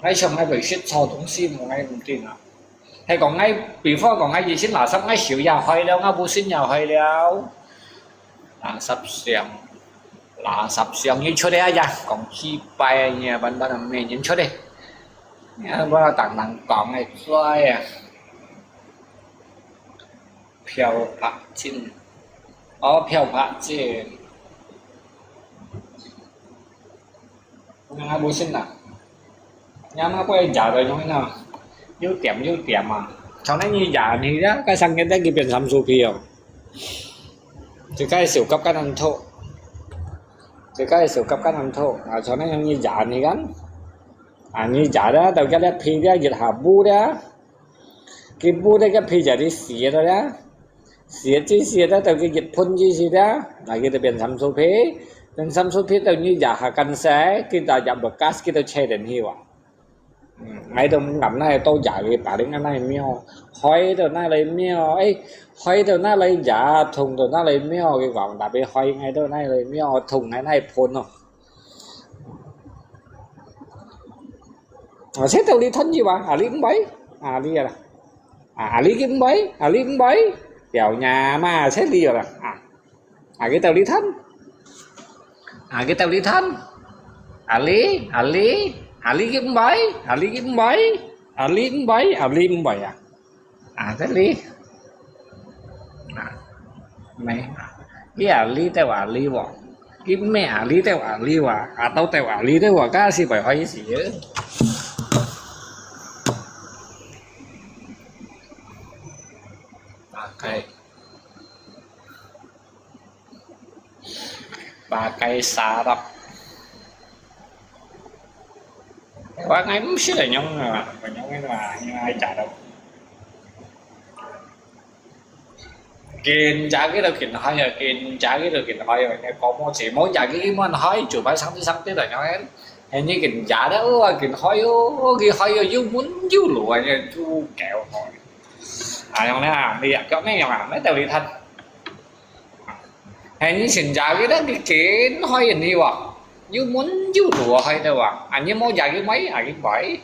，𠊎想𠊎會食錯東西無，𠊎毋知啊。 係講𠊎，比方講𠊎以前垃圾，𠊎手也壞了，𠊎不信也壞了。垃圾箱，垃圾箱，你出來啊呀！講幾擺啊，你啊，板板啊，每人出來。你啊，𠊎當當講个嘴啊。漂白劑，哦，漂白劑。 𠊎無信啊。𠊎嘛會壓到用呢，又甜又甜啊。從那你壓你啊，該生个等佢變成樹皮哦。這個手甲該難脫，這個手甲該難脫啊！從那你壓你看，啊，你壓了，到該粒皮了，一下補了，佢補了个皮就係死了啦。Siat ci siat到佢一分ci siat啊，nah佢就變三十皮，變三十皮到你壓下乾晒，佢就壓到gas，佢就切等去哇。嗯，𠊎都毋敢拿刀壓佢，把你拿來瞄，開到拿來瞄，誒，開到拿來壓，痛到拿來瞄，佢講，tapi開𠊎都拿來瞄，痛𠊎拿來噴哦。啊，這道理吞去哇，啊，你毋會，啊，你啊，啊，啊，你毋會，啊，你毋會，了呀嘛，這理由啦，啊。 啊，佢兜裡吞。啊，佢兜裡吞。啊，你，啊，你，啊，你佢毋會，啊，你佢毋會，啊，你毋會，啊，你毋會啊。啊，這裡。啊，咩？佢啊，你兜啊，你喎。佢咩啊，你兜啊，你哇。啊，到兜啊，你兜啊，該係會開始。大概。 Pakai sarap. Wa ngai mesti lah nyong ah, nyong ini lah, nyong ai cakap. Kin cakap tu kin hai ya, kin cakap tu kin hai ya. Ini kamu cuma cakap iman hai, coba santi santi lah nyong kan. Ini kin cakap tu, kin hai yo, kin hai yo, yu mun yu lu aja tu kau hai. Ah, nyong ni ah, ni ya, kau ni nyong ah, ni tahu lihat. 係你先食佢，等佢緊開你哇，又悶又熱開的哇，啊你無食佢咪啊佢會，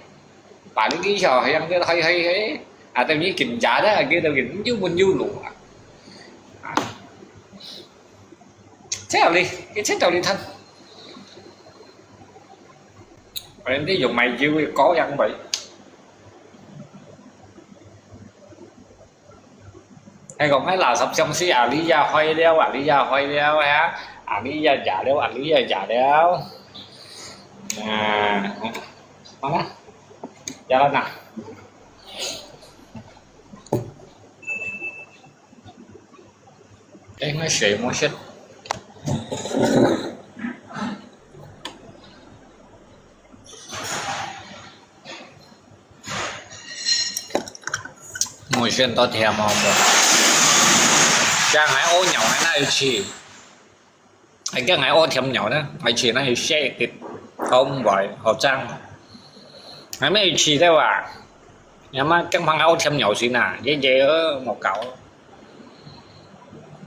把你幾條香个開開開，啊等你緊食的，佢都緊又悶又熱啊。啊，這樣哩，一切道理談。反正用買油个高樣咪。 係講該垃圾上司，阿里也開了，阿里也開了，哈，阿里也食了，阿里也食了。啊，好啦，食啦呐。哎，該水没事。 無選到甜哦，無。像𠊎屙尿，𠊎哪有試？𠊎驚𠊎屙甜尿呢，𠊎試哪有shake佢，好毋會，好髒。𠊎沒有試的哇，你媽驚怕𠊎屙甜尿先啊，爺爺哦，莫搞。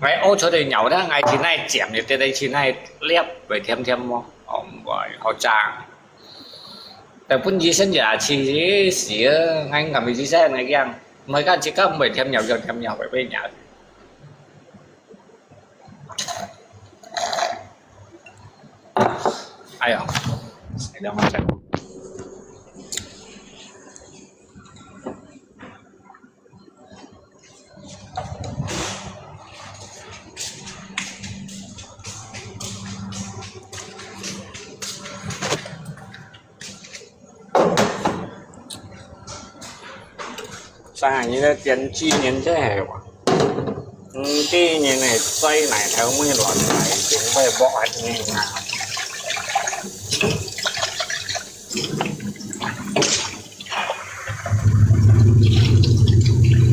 𠊎屙出來尿呢，𠊎試哪有尖一點，試哪有裂，會甜甜無？好毋會，好髒。 但本醫生也試死啊，𠊎毋敢去醫生个樣，毋係講自家毋會甜尿，就甜尿會變樣。哎呀，兩個鐘。 上海人个點雞年真係哇，嗯，第一年呢，最奶頭尾亂來，全部剝下你啊。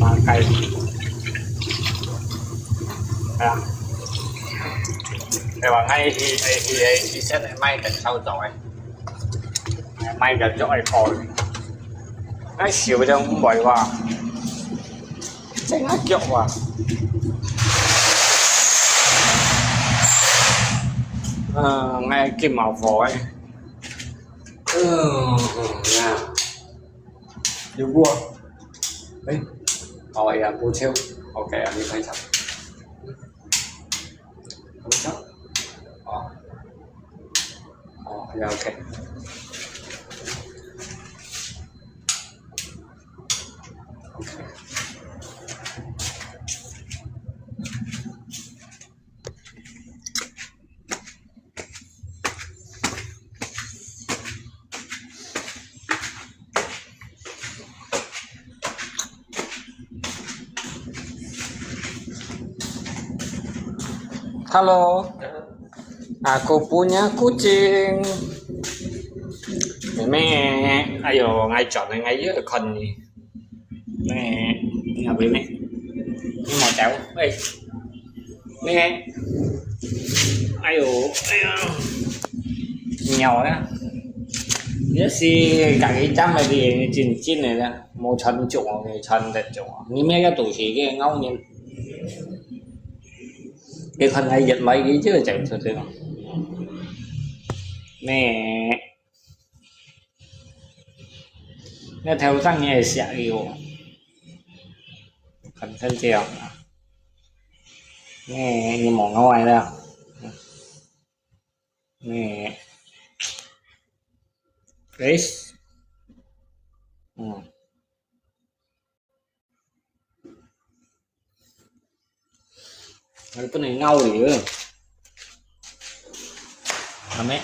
Pakai. Ya. Ewa ngai hi, hi, hi, hi, sen mai kan sao zong ai. Mai kan zong ai ko. Ngai siu zong mboi wa. Sen ngai kiok wa. Ngai kim mau fo ai. 嗯，呀，有过。哎，哦呀，不错。OK啊，你看一下。看一下。哦。哦，呀，OK。OK。 Hello, aku punya kucing. Meme, ayo, ngai chọn ngai yơ kon ni. Meme, ngai meme. 你莫走，喂，你，哎呦，哎呀，尿啊！你是家己站个地，你真真个啦，无穿足啊，你穿得足啊，你咩个肚皮个咬人，你看佢越来越就走出去了。咩？ 你頭上你也下雨哦，很生气啊！你你摸我来了，你，哎，嗯。 还不能咬你了。阿妹，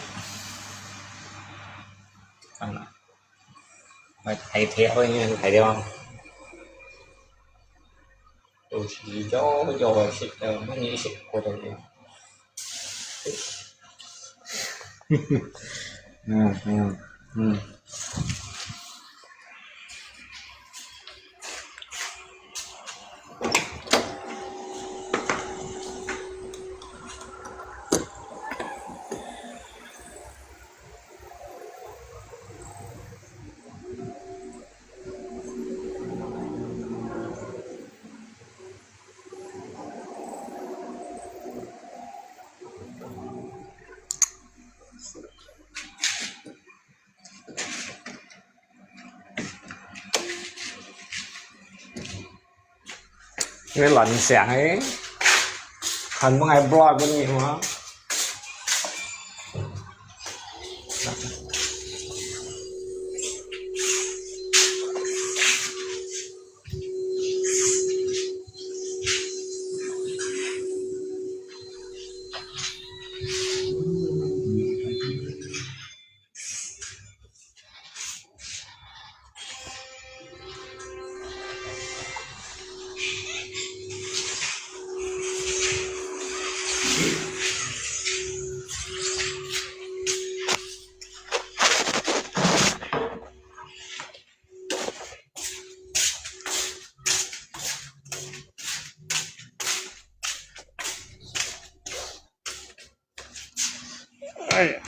看啦，我抬腿，我已经抬掉了，都是要要吃的，那你吃过的。嗯嗯嗯。 你乱想个，看不爱 block 个你吗？哎呀，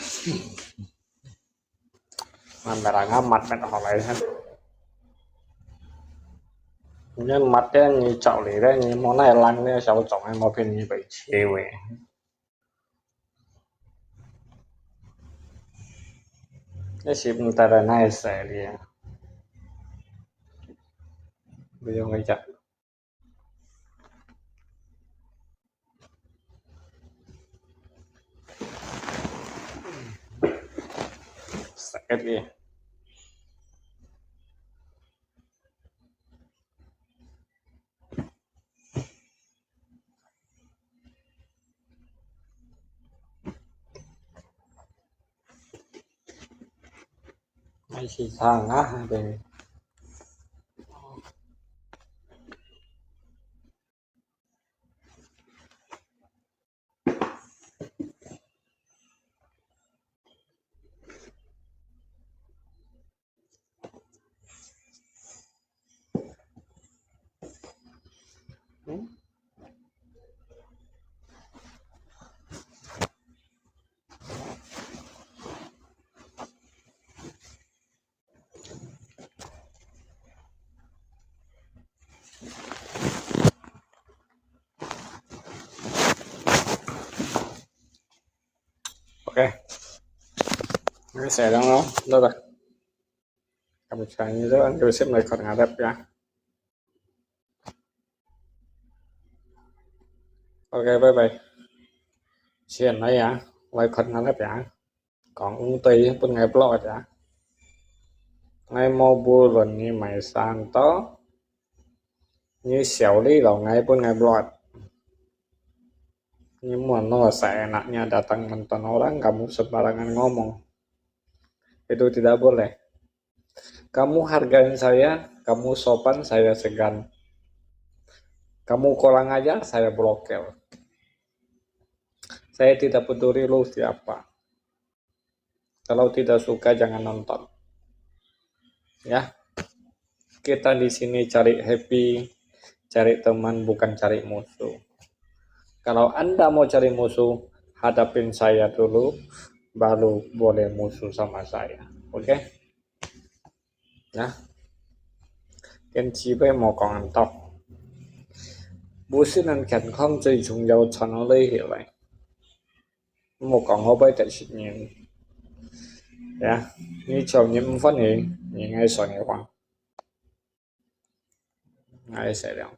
慢慢啊，慢慢好来看。你看，慢点，你照理咧，你莫那样咧，小种，莫骗你被车位。 你是毋得了，哪会使哩啊？不用回家。使个哩。 还是长啊，对。OK，你寫lang咯，得啦。咁長嘅啫，你會識咪確定下得呀？OK，bye bye。先來呀，來確定下得呀。講對，分𠊎block呀。𠊎無無論你買生多，你小利咯，𠊎分𠊎block。 Ini semua no seenaknya datang nonton orang, kamu sembarangan ngomong. Itu tidak boleh. Kamu hargai saya, kamu sopan, saya segan. Kamu kurang ajar, saya blokir. Saya tidak peduli lu siapa. Kalau tidak suka, jangan nonton. Ya, kita di sini cari happy, Cari teman bukan cari musuh. Kalau anda mau cari musuh, hadapin saya dulu, baru boleh musuh sama saya. Oke? Nah, 今日無講恁多。母親个健康最重要，傳落去來。莫講後背得失人。呀，你叫人毋歡喜，你愛選个話，愛洗涼。